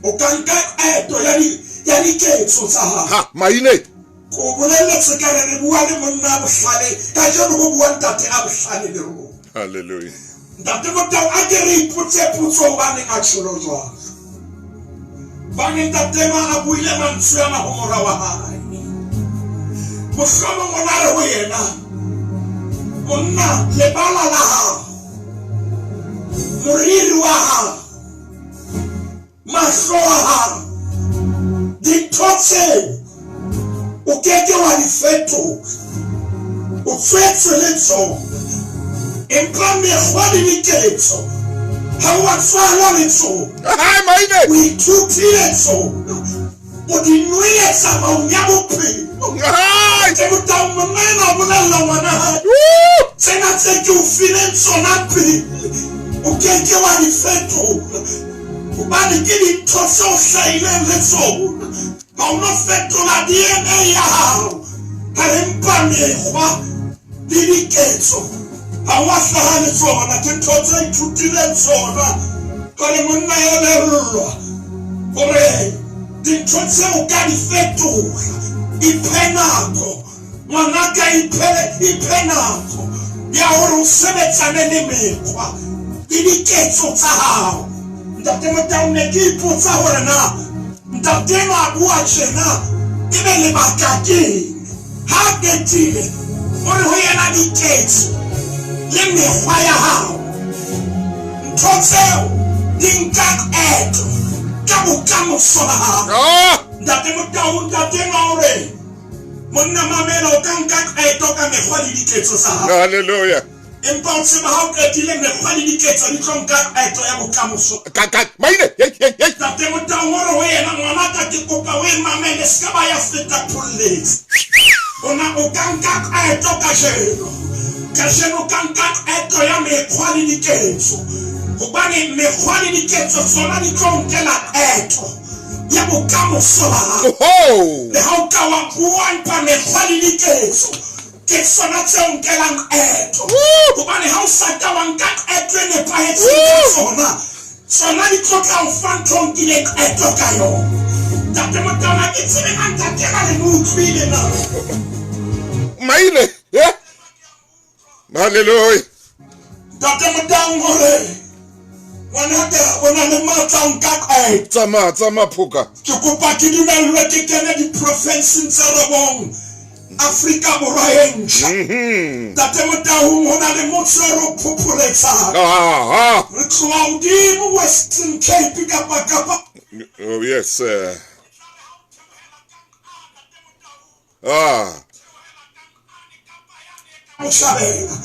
O ka nka qeto ya di, ya diketso tsa hao. Ha, maine. Ke o bolelletse ka re re bua le monna a bohlale, kajeno ho bua ntate a bohlale le rona. Hallelujah. Ntate Motau, a ke re ipotse potso hobaneng a tjholo jwalo. Hobane ntate enwa a buile mantswe ana ho mora wa hae. Mohlomong o na re ho yena, Monna, lebala la hao, moriri wa hao, mahlo a hao, dintho tseo o ke ke wa di fetola. O tswetswe le tsona. Empa mekgwa le diketso ha o a tswalwa le tsona. Hai, maine! O ithutile tsona. O di nwele tsamaong ya bophelo. Hai! Ke Motaung monna enwa o bolella ngwana hae, Woo! Tsena tse ke o fileng tsona pele, o ke ke wa di fetola. Hobane ke dintho tse o hlahileng le tsona. Ha o no fetola DNA ya hao. Ha re mpa mekgwa le diketso ha o a hlaha le tsona. Ke ntho tse ithutileng tsona. Jwale monna elellwa hore dintho tseo ka di fetola. Iphe nako ngwanaka, iphe iphe nako ya hore o sebetsane le mekgwa le diketso tsa hao. Ntate Motaung, ne ke ipotsa hore na ntate enwa a bua tjena ebe lebaka keng? Ha a qetile o re ho yena diketso le mekgwa ya hao, ntho tseo di nka qeto ka bokamoso ba hao. Ah! Ntate Motaung, ntate enwa o re, Monna mamela, o ka nka qeto ka mekgwa le diketso tsa hao. Hallelujah. Empa o tseba ha o qetile mekgwa le diketso di tlo nka qeto ya bokamoso. Ka ka maine. Hey, hey, hey. Ntate Motaung o re ho yena, ngwanaka ke kopa o e mamele, se ka ba ya feta pholletsa. Ona o ka nka qeto kajeno. Kajeno o ka nka qeto ya mekgwa le diketso. Hobane mekgwa le diketso tsona di tlo nkela qeto ya bokamoso ba hao. Oho! Le ha o ka wa bua empa mekgwa le diketso ke tsona tseo nkelang qeto. Hobane ha o sa ka wa nka qeto e nepahetseng ka tsona, tsona di tlo tla o fa ntho o nkileng qeto ka yona. Ntate Motaung, ha ke tsebe na ntate enwa le mo utlwile na. Maine. Eh? Hallelujah. Ntate Motaung o re, ngwanaka o na le matla o nka qeto. Tsamaya, tsamaya phoka. Ke kopa ke dumellwe ke kene diprofenseng tse robong Afrika Borwa e ntjha. Ntate Motaung, ho na le motse o re o phopholetsang. Ah, ah. Re tloha hodimo Western Cape kapa kapa. Oh yes. Sir. Ah. Botjhabela.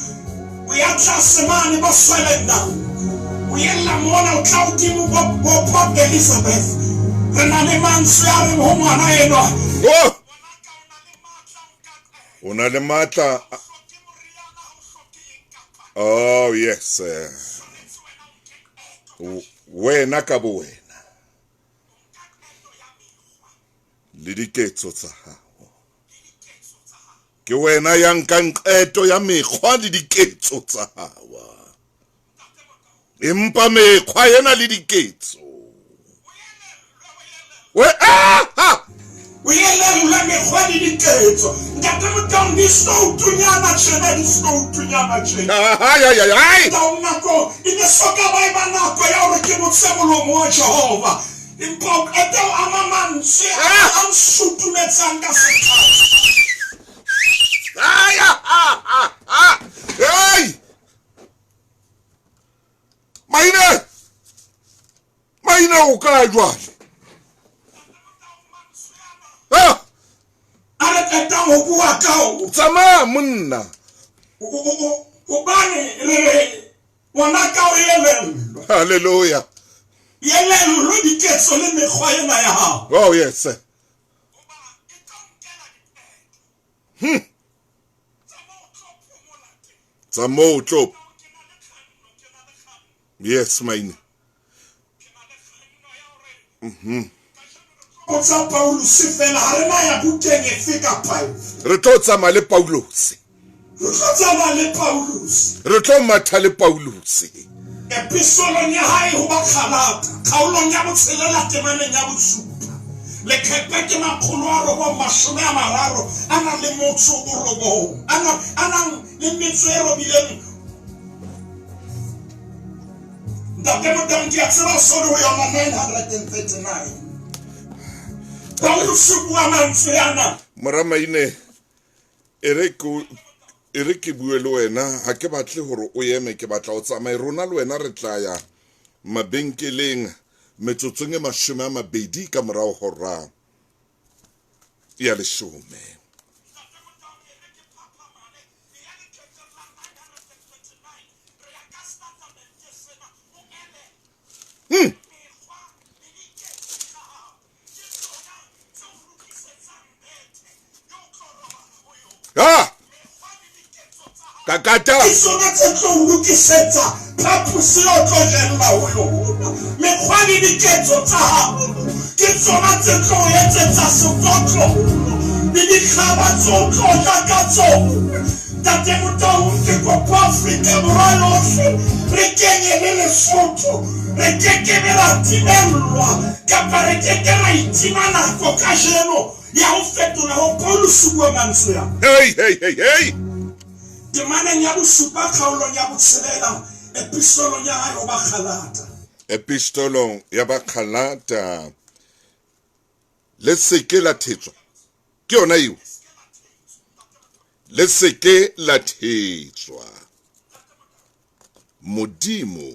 O ya tlase mane bo Swellendam. O yella mona o tla hodimo bo bo Port Elizabeth. Re na le mantswe a reng ho ngwana enwa. Oh! O na le matla. Oh yes. Sir. Wena ka bo wena. Le diketso tsa hao. Ke wena ya nkang qeto ya mekgwa le diketso tsa hao. Empa mekgwa ena le diketso. We ah ha. O elellwe mekgwa le diketso. Ntate Motaung, di stoutunyana tjena, di stoutunyana tjena. Ai, ai, ai, ai. Motaung, nako e ne so ka ba e ba nako ya hore ke botse molomo wa Jehova. Empa o qeta ho ama mantswe a a nsutumetsang ka sethatho. Ai, ah, ah, ah, ah. Hey! Maine! Maine o kae jwale? Ah! A re qetang ho bua ka o. Tsamaya monna. Hobane re re ngwana ka o elellwe. Hallelujah. Elellwe diketso le mekgwa ena ya hao. Oh yes. Tsa moo tlo. Yes, maine. Botsa Pauluse fela, ha re na ya bukeng efe kapa efe. Re tlo tsamaya le Pauluse. Re tlo tsamaya le Pauluse. Re tlo matha le Pauluse. Episolong ya hae ho Bagalata, kgaolong ya botshelela temaneng ya bosupa. Leqhepe ke 939 a nang le motso o robong, a nang le metso e robileng. Ntate Motaung, ke a tseba o so le ho yona 939. Pauluse o bua mantswe ana. Mora Maine, e re ke e re ke bue le wena, ha ke batle hore o eme, ke batla o tsamaye. Rona le wena re tla ya mabenkeleng metsotsong e 20 ka morao hora ya 10. Ah! Kakata! Ke tsona tse tlo o lokisetsa phaposi eo o tlo jella ho yona. Mekgwa le diketso tsa hao ke tsona tse tlo o etsetsa sekotlolo le dikgaba tse o tlo ja ka tsona. Ntate Motaung, ke kopa Afrika Borwa yohle re kenye le Lesotho. Re ke ke be ra timellwa kapa re ke ke ra itima nako kajeno ya ho fetola ho Pauluse o bua mantswe ana. Hey, hey, hey, hey! Temaneng ya bosupa kgaolong ya botshelela epistolong ya hae ho Bagalata. Epistolong ya Bagalata, le se ke la thetswa. Ke yona eo. Le se ke la thetswa. Modimo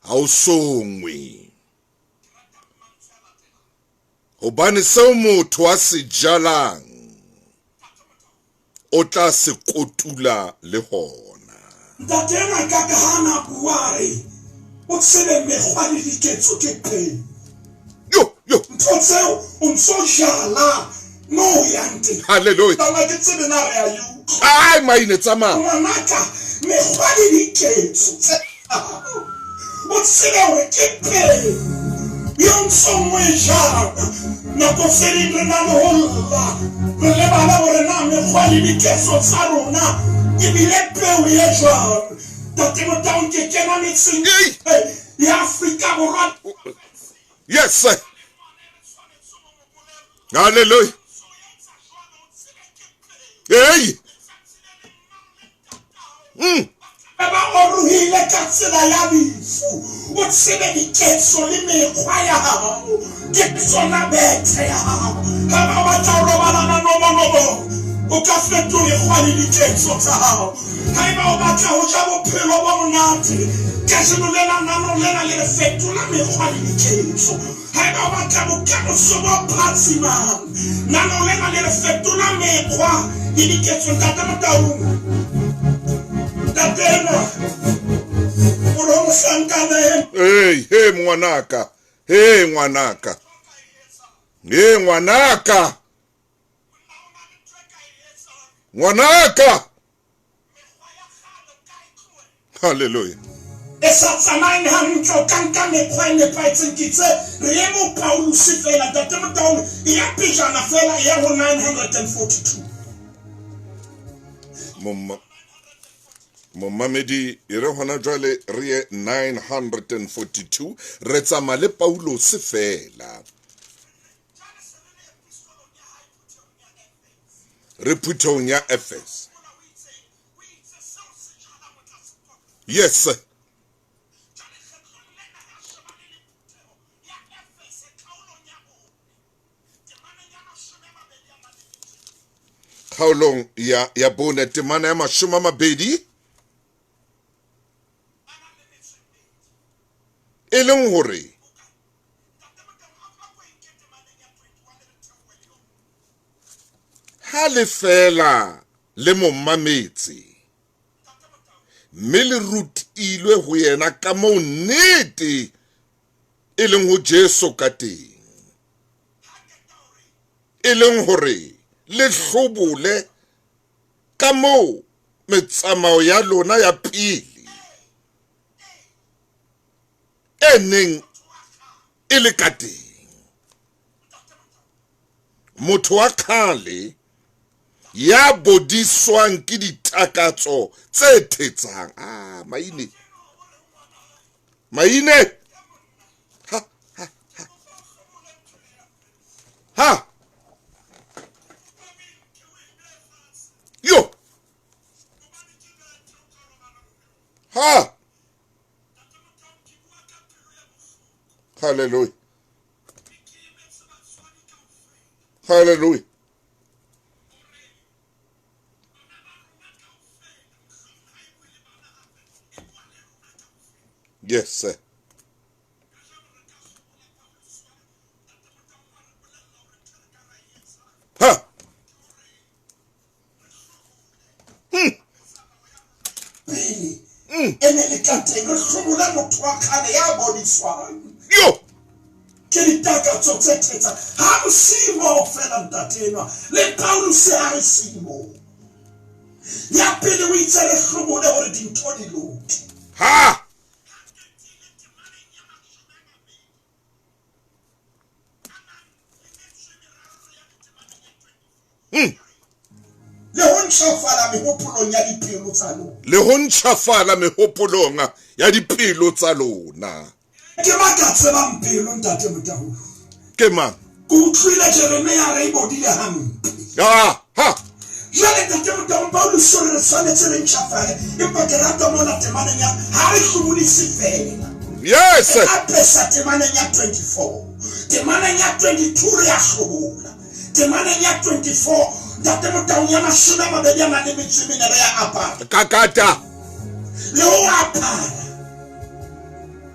ha o songwe. Hobane seo motho a se jalang o tla se kotula le hona. Ntate enwa ka ka ha na bua a re o tsebe mekgwa le diketso ke peo. Yo, yo. Ntho tseo o ntso jala mo o yang teng. Hallelujah. Bana ke tsebe na re a e utlwa. Ai maine tsamaya. Ngwanaka, mekgwa le diketso tse o tsebe hore ke peo eo ntsong o e jala. Nako tse ding re na le ho lla, re lebala hore na mekgwa le diketso tsa rona ebile peo e jwang. Ntate Motaung, ke kena metseng ya Afrika Borwa. Yes, sir. Hallelujah. Hey. Ba orohile ka tsela ya lefu. O tsebe diketso le mekgwa ya hao ke tsona bethe ya hao. Ha ba batla ho robalana nobonobo, o ka fetola mekgwa le diketso tsa hao. Haeba o batla ho ja bophelo bo monate, kajeno lena nano lena le re fetola mekgwa le diketso. Haeba o batla bokamoso bo phatsimang, nano lena le re fetola mekgwa le diketso. Ntate Motaung, ntate enwa o re o mohlankana e. Hey, hey ngwanaka, hey ngwanaka, hey ngwanaka, ngwanaka. Hallelujah. E sa tsamayeng hantle, o ka nka mekgwa e nepahetseng. Ke itse re ye mo Pauluse fela, Ntate Motaung, e ya pejana fela, e ya ho 942. Momamedi, e re hona jwale re ye 942, re tsamaya le Pauluse fela. Re phuthehong ya Efese. Yes sir. Kgaolong ya ya bone temana ya 20 e leng hore ha le fela le mo mametse mme le rutilwe ho yena ka moo nnete e leng ho Jesu ka teng, e leng hore le hlobole ka moo metsamao ya lona ya pele e neng e le ka teng. Motho wa kgale ya bodiswang ke ditakatso tse thetsang. Ah, maine. Maine. Ha, ha, ha. Ha. Yo. Ha. Hallelujah. Hallelujah. Yes, sir. Ha. Pele e ne le ka teng re hlobola motho wa kgale ya boniswang. Yo. Ke ditakatso tse thetsang. Ha o simo fela ntate enwa le Pauluse ha re simo. Ya pele o itse re hlobole hore dintho di loke. Ha. Le ho ntjhafala mehopolong ya dipelo tsa lona. Le ho ntjhafala mehopolong ya dipelo tsa lona. Ke ba ka tsebang pelo, ntate Motaholo? Ke mang? Ke utlwile Jeremia re e bodile hampe. Ah, ha. Jwale ntate Motaholo, Paulus o re re tshwanetse re ntjhafale, empa ke rata mona temaneng ya ha re hlobodise feela. Yes. Re apesa temaneng ya 24. Temaneng ya 22 re a hlobola. Temaneng ya 24 ntate Motaung ya 24 re a apara. Kakata. Le ho apara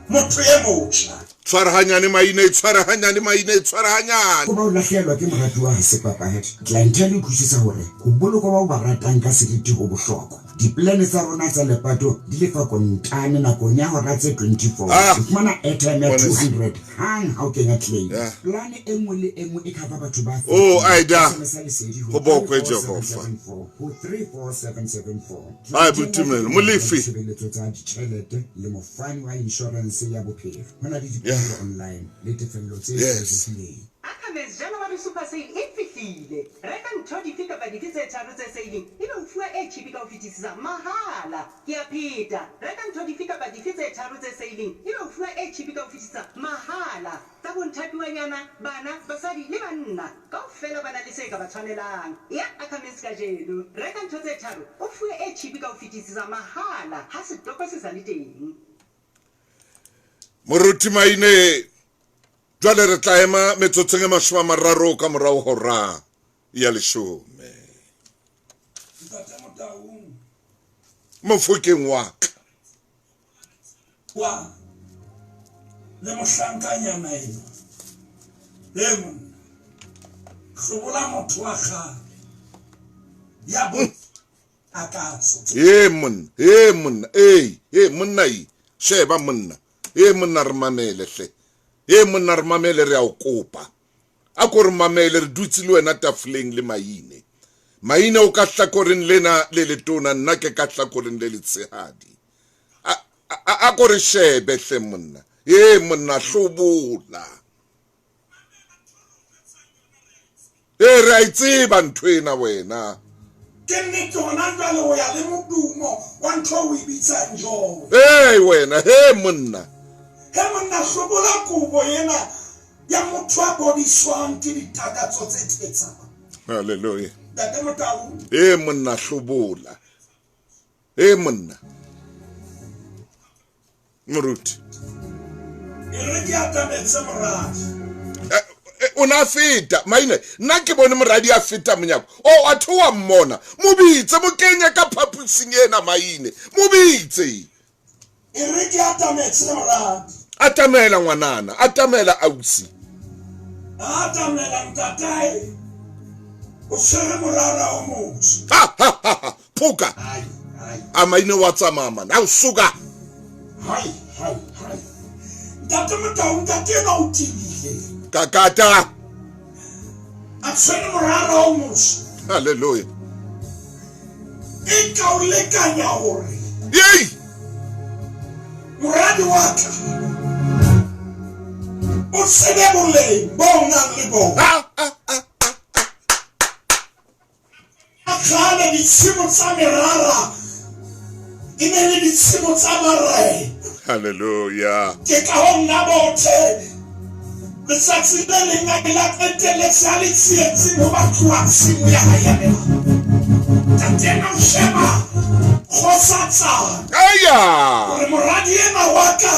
motho e motjha. Tshwarahanyane maine, tshwarahanyane maine, tshwarahanyane. Ho ba o lahlehelwa ke moratuwa ha se papadi. Clientele e utlwisisa hore ho bolokwa ba o ba ratang ka seriti ho bohlokwa. Dipolane tsa rona tsa lepato di lefa kontane nakong ya hora tse 24. Ah. O fumana airtime ya Ngwaneso. 200 hang ha o kenya claim. Yeah. Polane e nngwe le e nngwe e cover batho ba Oh, 15. Aida. SMS lesedi ho Ho bokwe Jehova. 34774, ho 34774. Ai, boitumelo. Molefi. Ditshebeletso tsa ditjhelete le mofani wa inshorense ya bophelo. Ho na le dipehelo online le tefello tse Yes. tlwaelehileng. Ackermans January Super Sale e fihlile. Reka ntho dife kapa dife tse tharo tse sailing ebe o fuwa e cheap ka ho fetisisa mahala. Ke a pheta, reka ntho dife kapa dife tse tharo tse sailing ebe o fuwa e cheap ka ho fetisisa mahala. Tsa bonthatuwanyana, bana, basadi le banna kaofela ba na le se ka ba tshwanelang. Eya Ackermans kajeno, reka ntho tse tharo o fuwe e cheap ka ho fetisisa mahala ha setoko se sa le teng. Moruti Maine, jwale re tla ema metsotsong e 30 ka morao hora ya 10. Ntate Motaung. Mofokeng wa ka. Wa le mohlankanyana enwa. E monna. Hlobola motho wa kgale. Ya bo akatso. E monna, e monna, e, e monna e. Sheba monna. E monna re mamele hle. E monna re mamele re a o kopa. A ko re mamele re dutse le wena tafoleng le Maine. Maine o ka hlakoreng lena le letona, nna ke ka hlakoreng le letshehadi. A ko re shebe hle monna. E monna hlobola. E re a e tseba ntho ena wena. Ke nnete hona jwale o ya le modumo wa ntho o e bitsang joy. Hey wena, he monna. He monna hlobola kobo ena ya motho a bodiswang ke ditakatso tse thetsang. Hallelujah. Ntate Motau. E monna hlobola. E monna. Moruti. E re ke atametse moradi. O na feta maine nna ke bone moradi a feta monyako o a thoa mmona mo bitse mo kenye ka phaposing ena maine mo bitse. E re ke atametse moradi. Atamela ngwanana, atamela ausi. Atamela ntatae. O tshwere morara o motsho. Ha ha ha. Phoka. Hai hai. A maine wa tsamaya man. A o suka. Hai hai hai. Ntate Motau, ntate enwa o tibile. Kakata. A tshwere morara o motsho. Hallelujah. E ka o lekanya hore. Yei. Moradi wa ka. O tsebe boleng bo o nang le bona. Ah, ah, ah, ah, ah. Kgale ditshimo tsa merara e ne le ditshimo tsa marena. Hallelujah. Ke ka ho nna bothe letsatsi le leng a ile a qetelletse a le tsietsing ho batluwa tshimo ya hae ya merara. Ntate ena o sheba kgosatsana. Aya. Hore moradi ena wa ka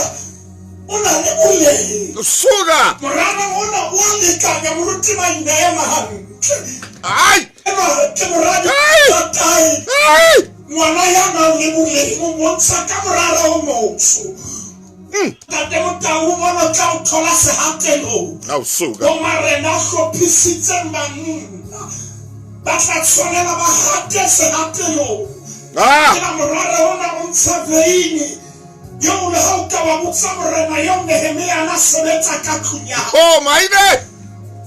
o na le boleng. Suka. Morara ona o a lekanya moruti Maina ema hantle. Ai. Ema ke moradi ntatae. Ai. Ngwana ya nang le boleng o bontsha ka morara o motsho. Ntate Motau mona tla o thola sehatelong. Ao suka. Bo marena a hlophisitseng banna ba tla tshwanela ba hate sehatelong. Ah. Ena morara ona o ntsha veine. Eo le ha o ka wa botsa morena eo Nehemia a na sebetsa ka tlung ya hae. Oh maine.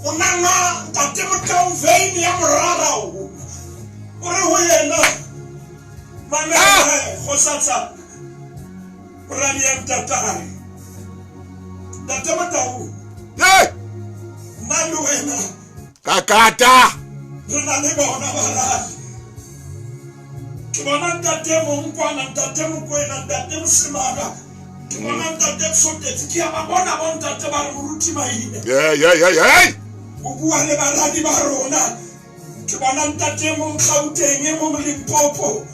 O nana ntate Motau veine ya morara o. O re ho yena mamela Ah. kgosatsana. Moradi ya ntatae. Ntate Motau. Hey. Nna le wena. Kakata. Re na le bona baradi. Ke bona ntate mong kwana, ntate Mokoena, ntate Mosimaka. Ke bona ntate Tshotetse. Ke a ba bona bo ntate ba re moruti Maine. Yeah, yeah, yeah, yeah. O bua le baradi ba rona. Ke bona ntate mong Gauteng, e mong Limpopo.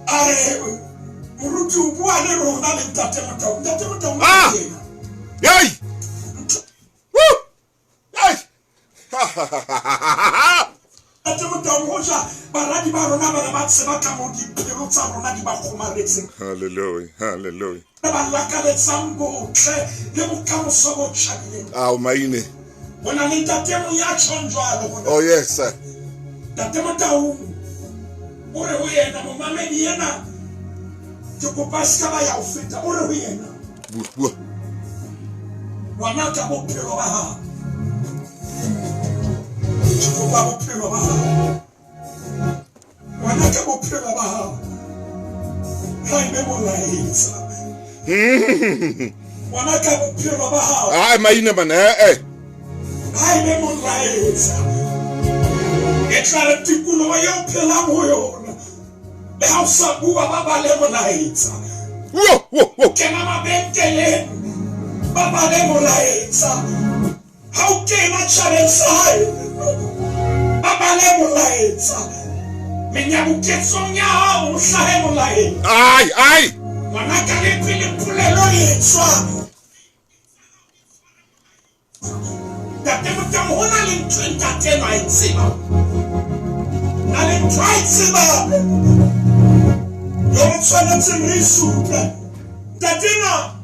A re moruti o bua le rona le ntate Motau. Ntate Motau o Ah! tena. Hey! Woo! Hey! Ntate Motau hoja baradi ba rona ba ne ba tseba ka moo dipelo tsa rona di ba kgomaretseng. Hallelujah, hallelujah. Re ba lakaletsang botle le bokamoso bo tjhabileng. Ao maine. Ho na le ntate mong ya tjhong jwalo hona. Oh yes sir. Ntate Motau o re ho yena momamedi ena ke kopa se ka ba ya ho feta, o re ho yena. Bua, bua. Ngwana ka bophelo ba hao. Ke kopa bophelo ba hao. Ngwana ka bophelo ba hao. Ha ebe molaetsa. Ngwana ka bophelo ba hao. Ai maine man, eh eh. Ha ebe molaetsa. E tla re tikoloho eo phelang ho yona. Le ha o sa bua ba bale molaetsa. Wo, wo, wo. Kena mabenkeleng ba bale molaetsa. Ha o kena tjhabeng sa hae ba bale molaetsa. Menyabuketsong ya hao o hlahe molaetsa. Ai, ai. Ngwana ka le pele polelo e tswa. Ntate Motau ho na le ntho e ntate enwa a e tsebang. Na le ntho a e tsebang. Yo re tshwanetseng re e supe. Ntate enwa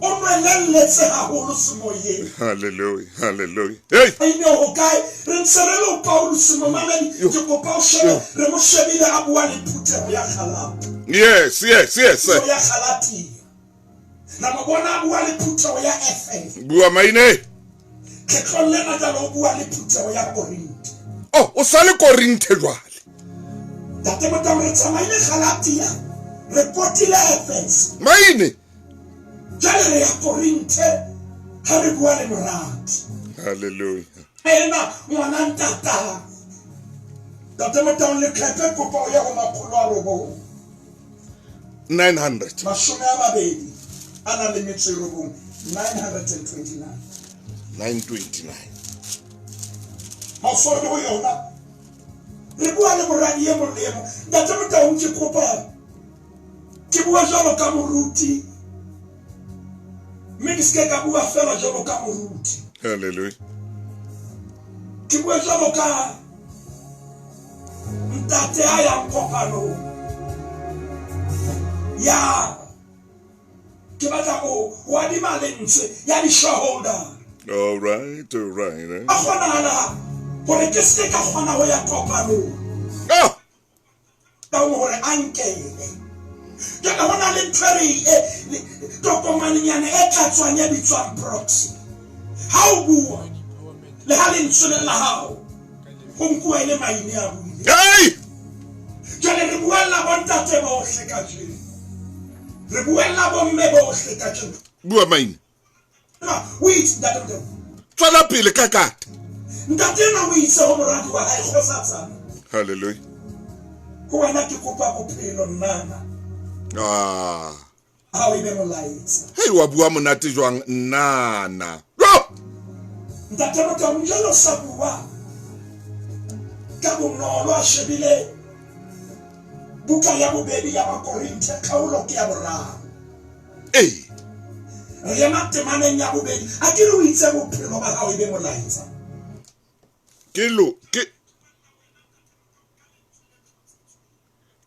o nwelelletse haholo semoyeng. Hallelujah, hallelujah. Hey! Ine ho kae? Re ntse re le ho Paulus momamedi, ke kopa o shebe, re mo shebile a bua le phutheho ya Galata. Yes, yes, yes. Phutheho ya Galatia. Ra mo bona a bua le phutheho ya Efese. Bua maine. Kgetlong lena jwale o bua le phutheho ya Korinthe. Oh, o sa le Korinthe jwale. Ntate Motau re tsamaile Galatia, re potile Efese. Maine. Jwale re ya Korinthe ha re bua le moradi. Hallelujah. Ena ngwana ntata. Ntate Motau leqephe kopa o ye ho 900. 900. 2 a nang le metso e robong, 929. 929. Ha o so le ho yona. Re bua le moradi e mong le e mong. Ntate Motaung, ke kopa ke bua jwalo ka moruti, mme ke seke ka bua fela jwalo ka moruti. Hallelujah. Ke bua jwalo ka ntate a yang kopanong ya, ke batla ho adima lentswe ya di-shareholder. All right, all right. Eh? A kgonahala hore ke seke ka kgona ho ya kopanong. Ah! Taung hore a nkele. Jwale ho na le ntho e re e tokomanenyana e tlatswang e bitswang proxy. Ha o bua le ha lentswe le la hao ho nkuwa e le maine a buile. Hey! Jwale re buella bontate bohle kajeno. Re buella bomme bohle kajeno. Bua maine. O itse ntate Modimo. Tswela pele ka kata. Ntate ena o itse ho moradi wa hae kgosatsana. Hallelujah. Ho wena ke kopa bophelo nnana. Ah. Ha o ebe molaetsa. Hei, wa bua monate jwang nnana. Jo! Ntate Motaung jwalo sa bua ka bonolo a shebile buka ya bobedi ya Bakorinthe kgaolo ke ya boraro. Ee. Re ema temaneng ya bobedi. A ke re o itse bophelo ba hao e be molaetsa. Ke lo ke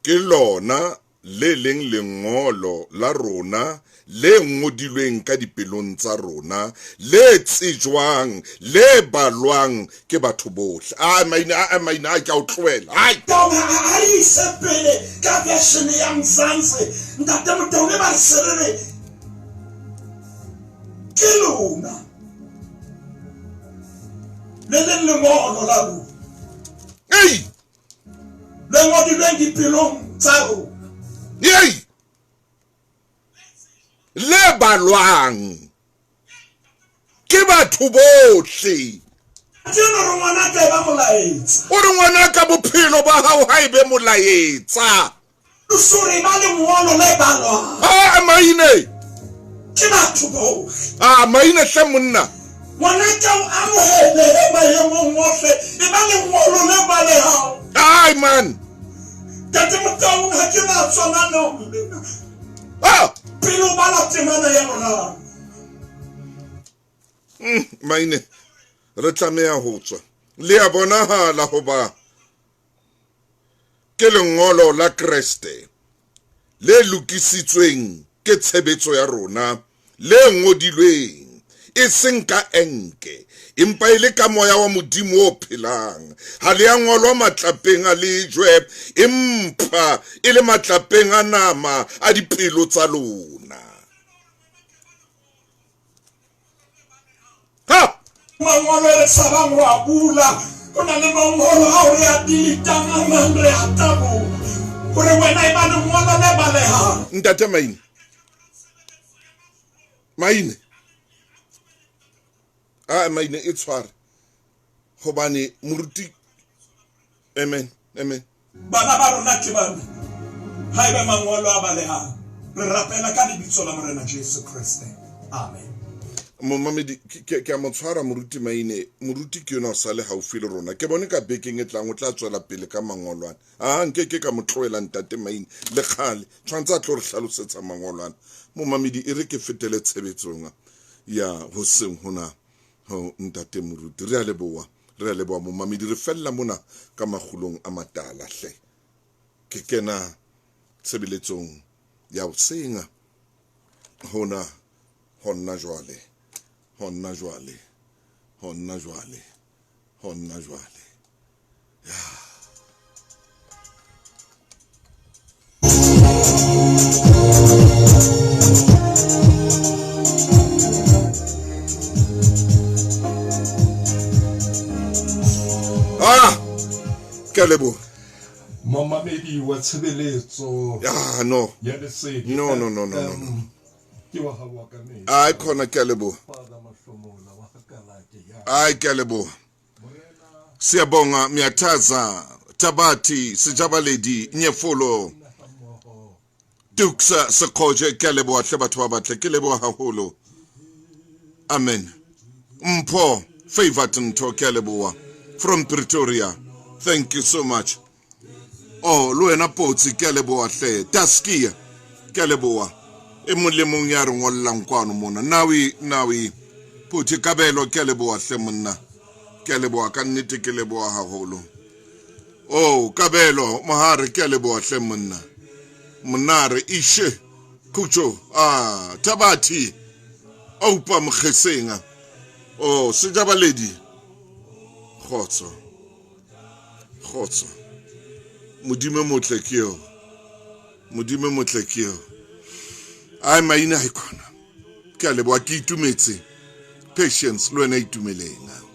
ke lona le leng lengolo la rona le ngodilweng ka dipelong tsa rona, le tsejwang, le balwang ke batho bohle. A maine, a maine, a ke a o tlohela. Ai! Taung ha re ise pele ka version ya Mzansi. Ntate Motaung e ba re se re re ke lona le leng lengolo la rona. Ei! Le ngodilweng dipelong tsa rona. Ei! Le balwang ke batho bohle. Tseno re ngwana ka e ba molaetsa. O re ngwana ka bophelo ba hao ha e be molaetsa. Sore ba lengolo le balwang. Ah, maine. Ke batho bohle. Ah, maine hle monna. Ngwana ka o amohele maemong ohle, e ba lengolo le balehang. Ai man. Ntate Motaung ha ke na tsona no. Ah! Pele o bala temana ya boraro. Maine re tlameha ho tswa. Le a bonahala hoba ke lengolo la Kreste le lokisitsweng ke tshebetso ya rona, le ngodilweng e seng ka enke, empa e le ka moya wa Modimo o phelang. Ha le a ngolwa matlapeng a lejwe, empa e le matlapeng a nama a dipelo tsa lona. Ha! Mangolo re tshabang ho a bula, ho na le mangolo ao re a deletang, a mang re a tabola. Hore wena e ba lengolo le balehang. Ntate Maine. Maine. A Maine e tshware. Hobane moruti. Amen. Amen. Bana ba rona ke bana. Haeba mangolo a balehang, re rapela ka lebitso la Morena Jesu Kriste. Amen. Momamedi, ke a mo tshwara moruti Maine. Moruti ke yona o sale haufi le rona. Ke bone ka bekeng e tlang o tla tswela pele ka mangolo ana. Ah, nke ke ka mo tlohela ntate Maine le kgale. Tshwantse a tlo re hlalosetsa mangolo ana. Momamedi, e re ke fetele tshebetsong ya hoseng hona ho ntate moruti. Re a leboha, re a leboha momamedi. Re fella mona ka makgulong a matala hle. Ke kena tshebeletsong ya hoseng hona honna jwale, honna jwale, honna jwale, honna jwale. Ya. Ah, ke a leboha. Momamedi wa tshebeletso Ah, no. ya lesedi. No, no, no, no, no, no. Ke wa hao wa ka mehla. Ai khona ke a leboha. Father Mahlomola wa Kalake ya. Ai ke a leboha. Siyabonga Miyathaza Tabati Sejabaledi Nyefolo Tuksa Sekgoje ke a leboha hle batho ba batle, ke leboha haholo. Amen. Mpho Favorite Ntho ke a leboha. From Pretoria. Thank you so much. Oh, le wena Potsi, ke a leboha hle. Taskia, ke a leboha. E mong le mong ya re ngollang kwano mona. Nawi, Nawi. Phuthi Kabelo, ke a leboha hle monna. Ke a leboha ka nnete, ke leboha haholo. Oh, Kabelo, Mohare, ke a leboha hle monna. Monare, Ishe, Khutso, ah, Thabathi, Oupa Mokgesenga. Oh, Sejabaledi. Kgotso. Kgotso. Modimo e motle ke eo. Modimo e motle ke eo. Ai maina ha ikona. Ke a leboha ke itumetse. Patience le wena itumeleng.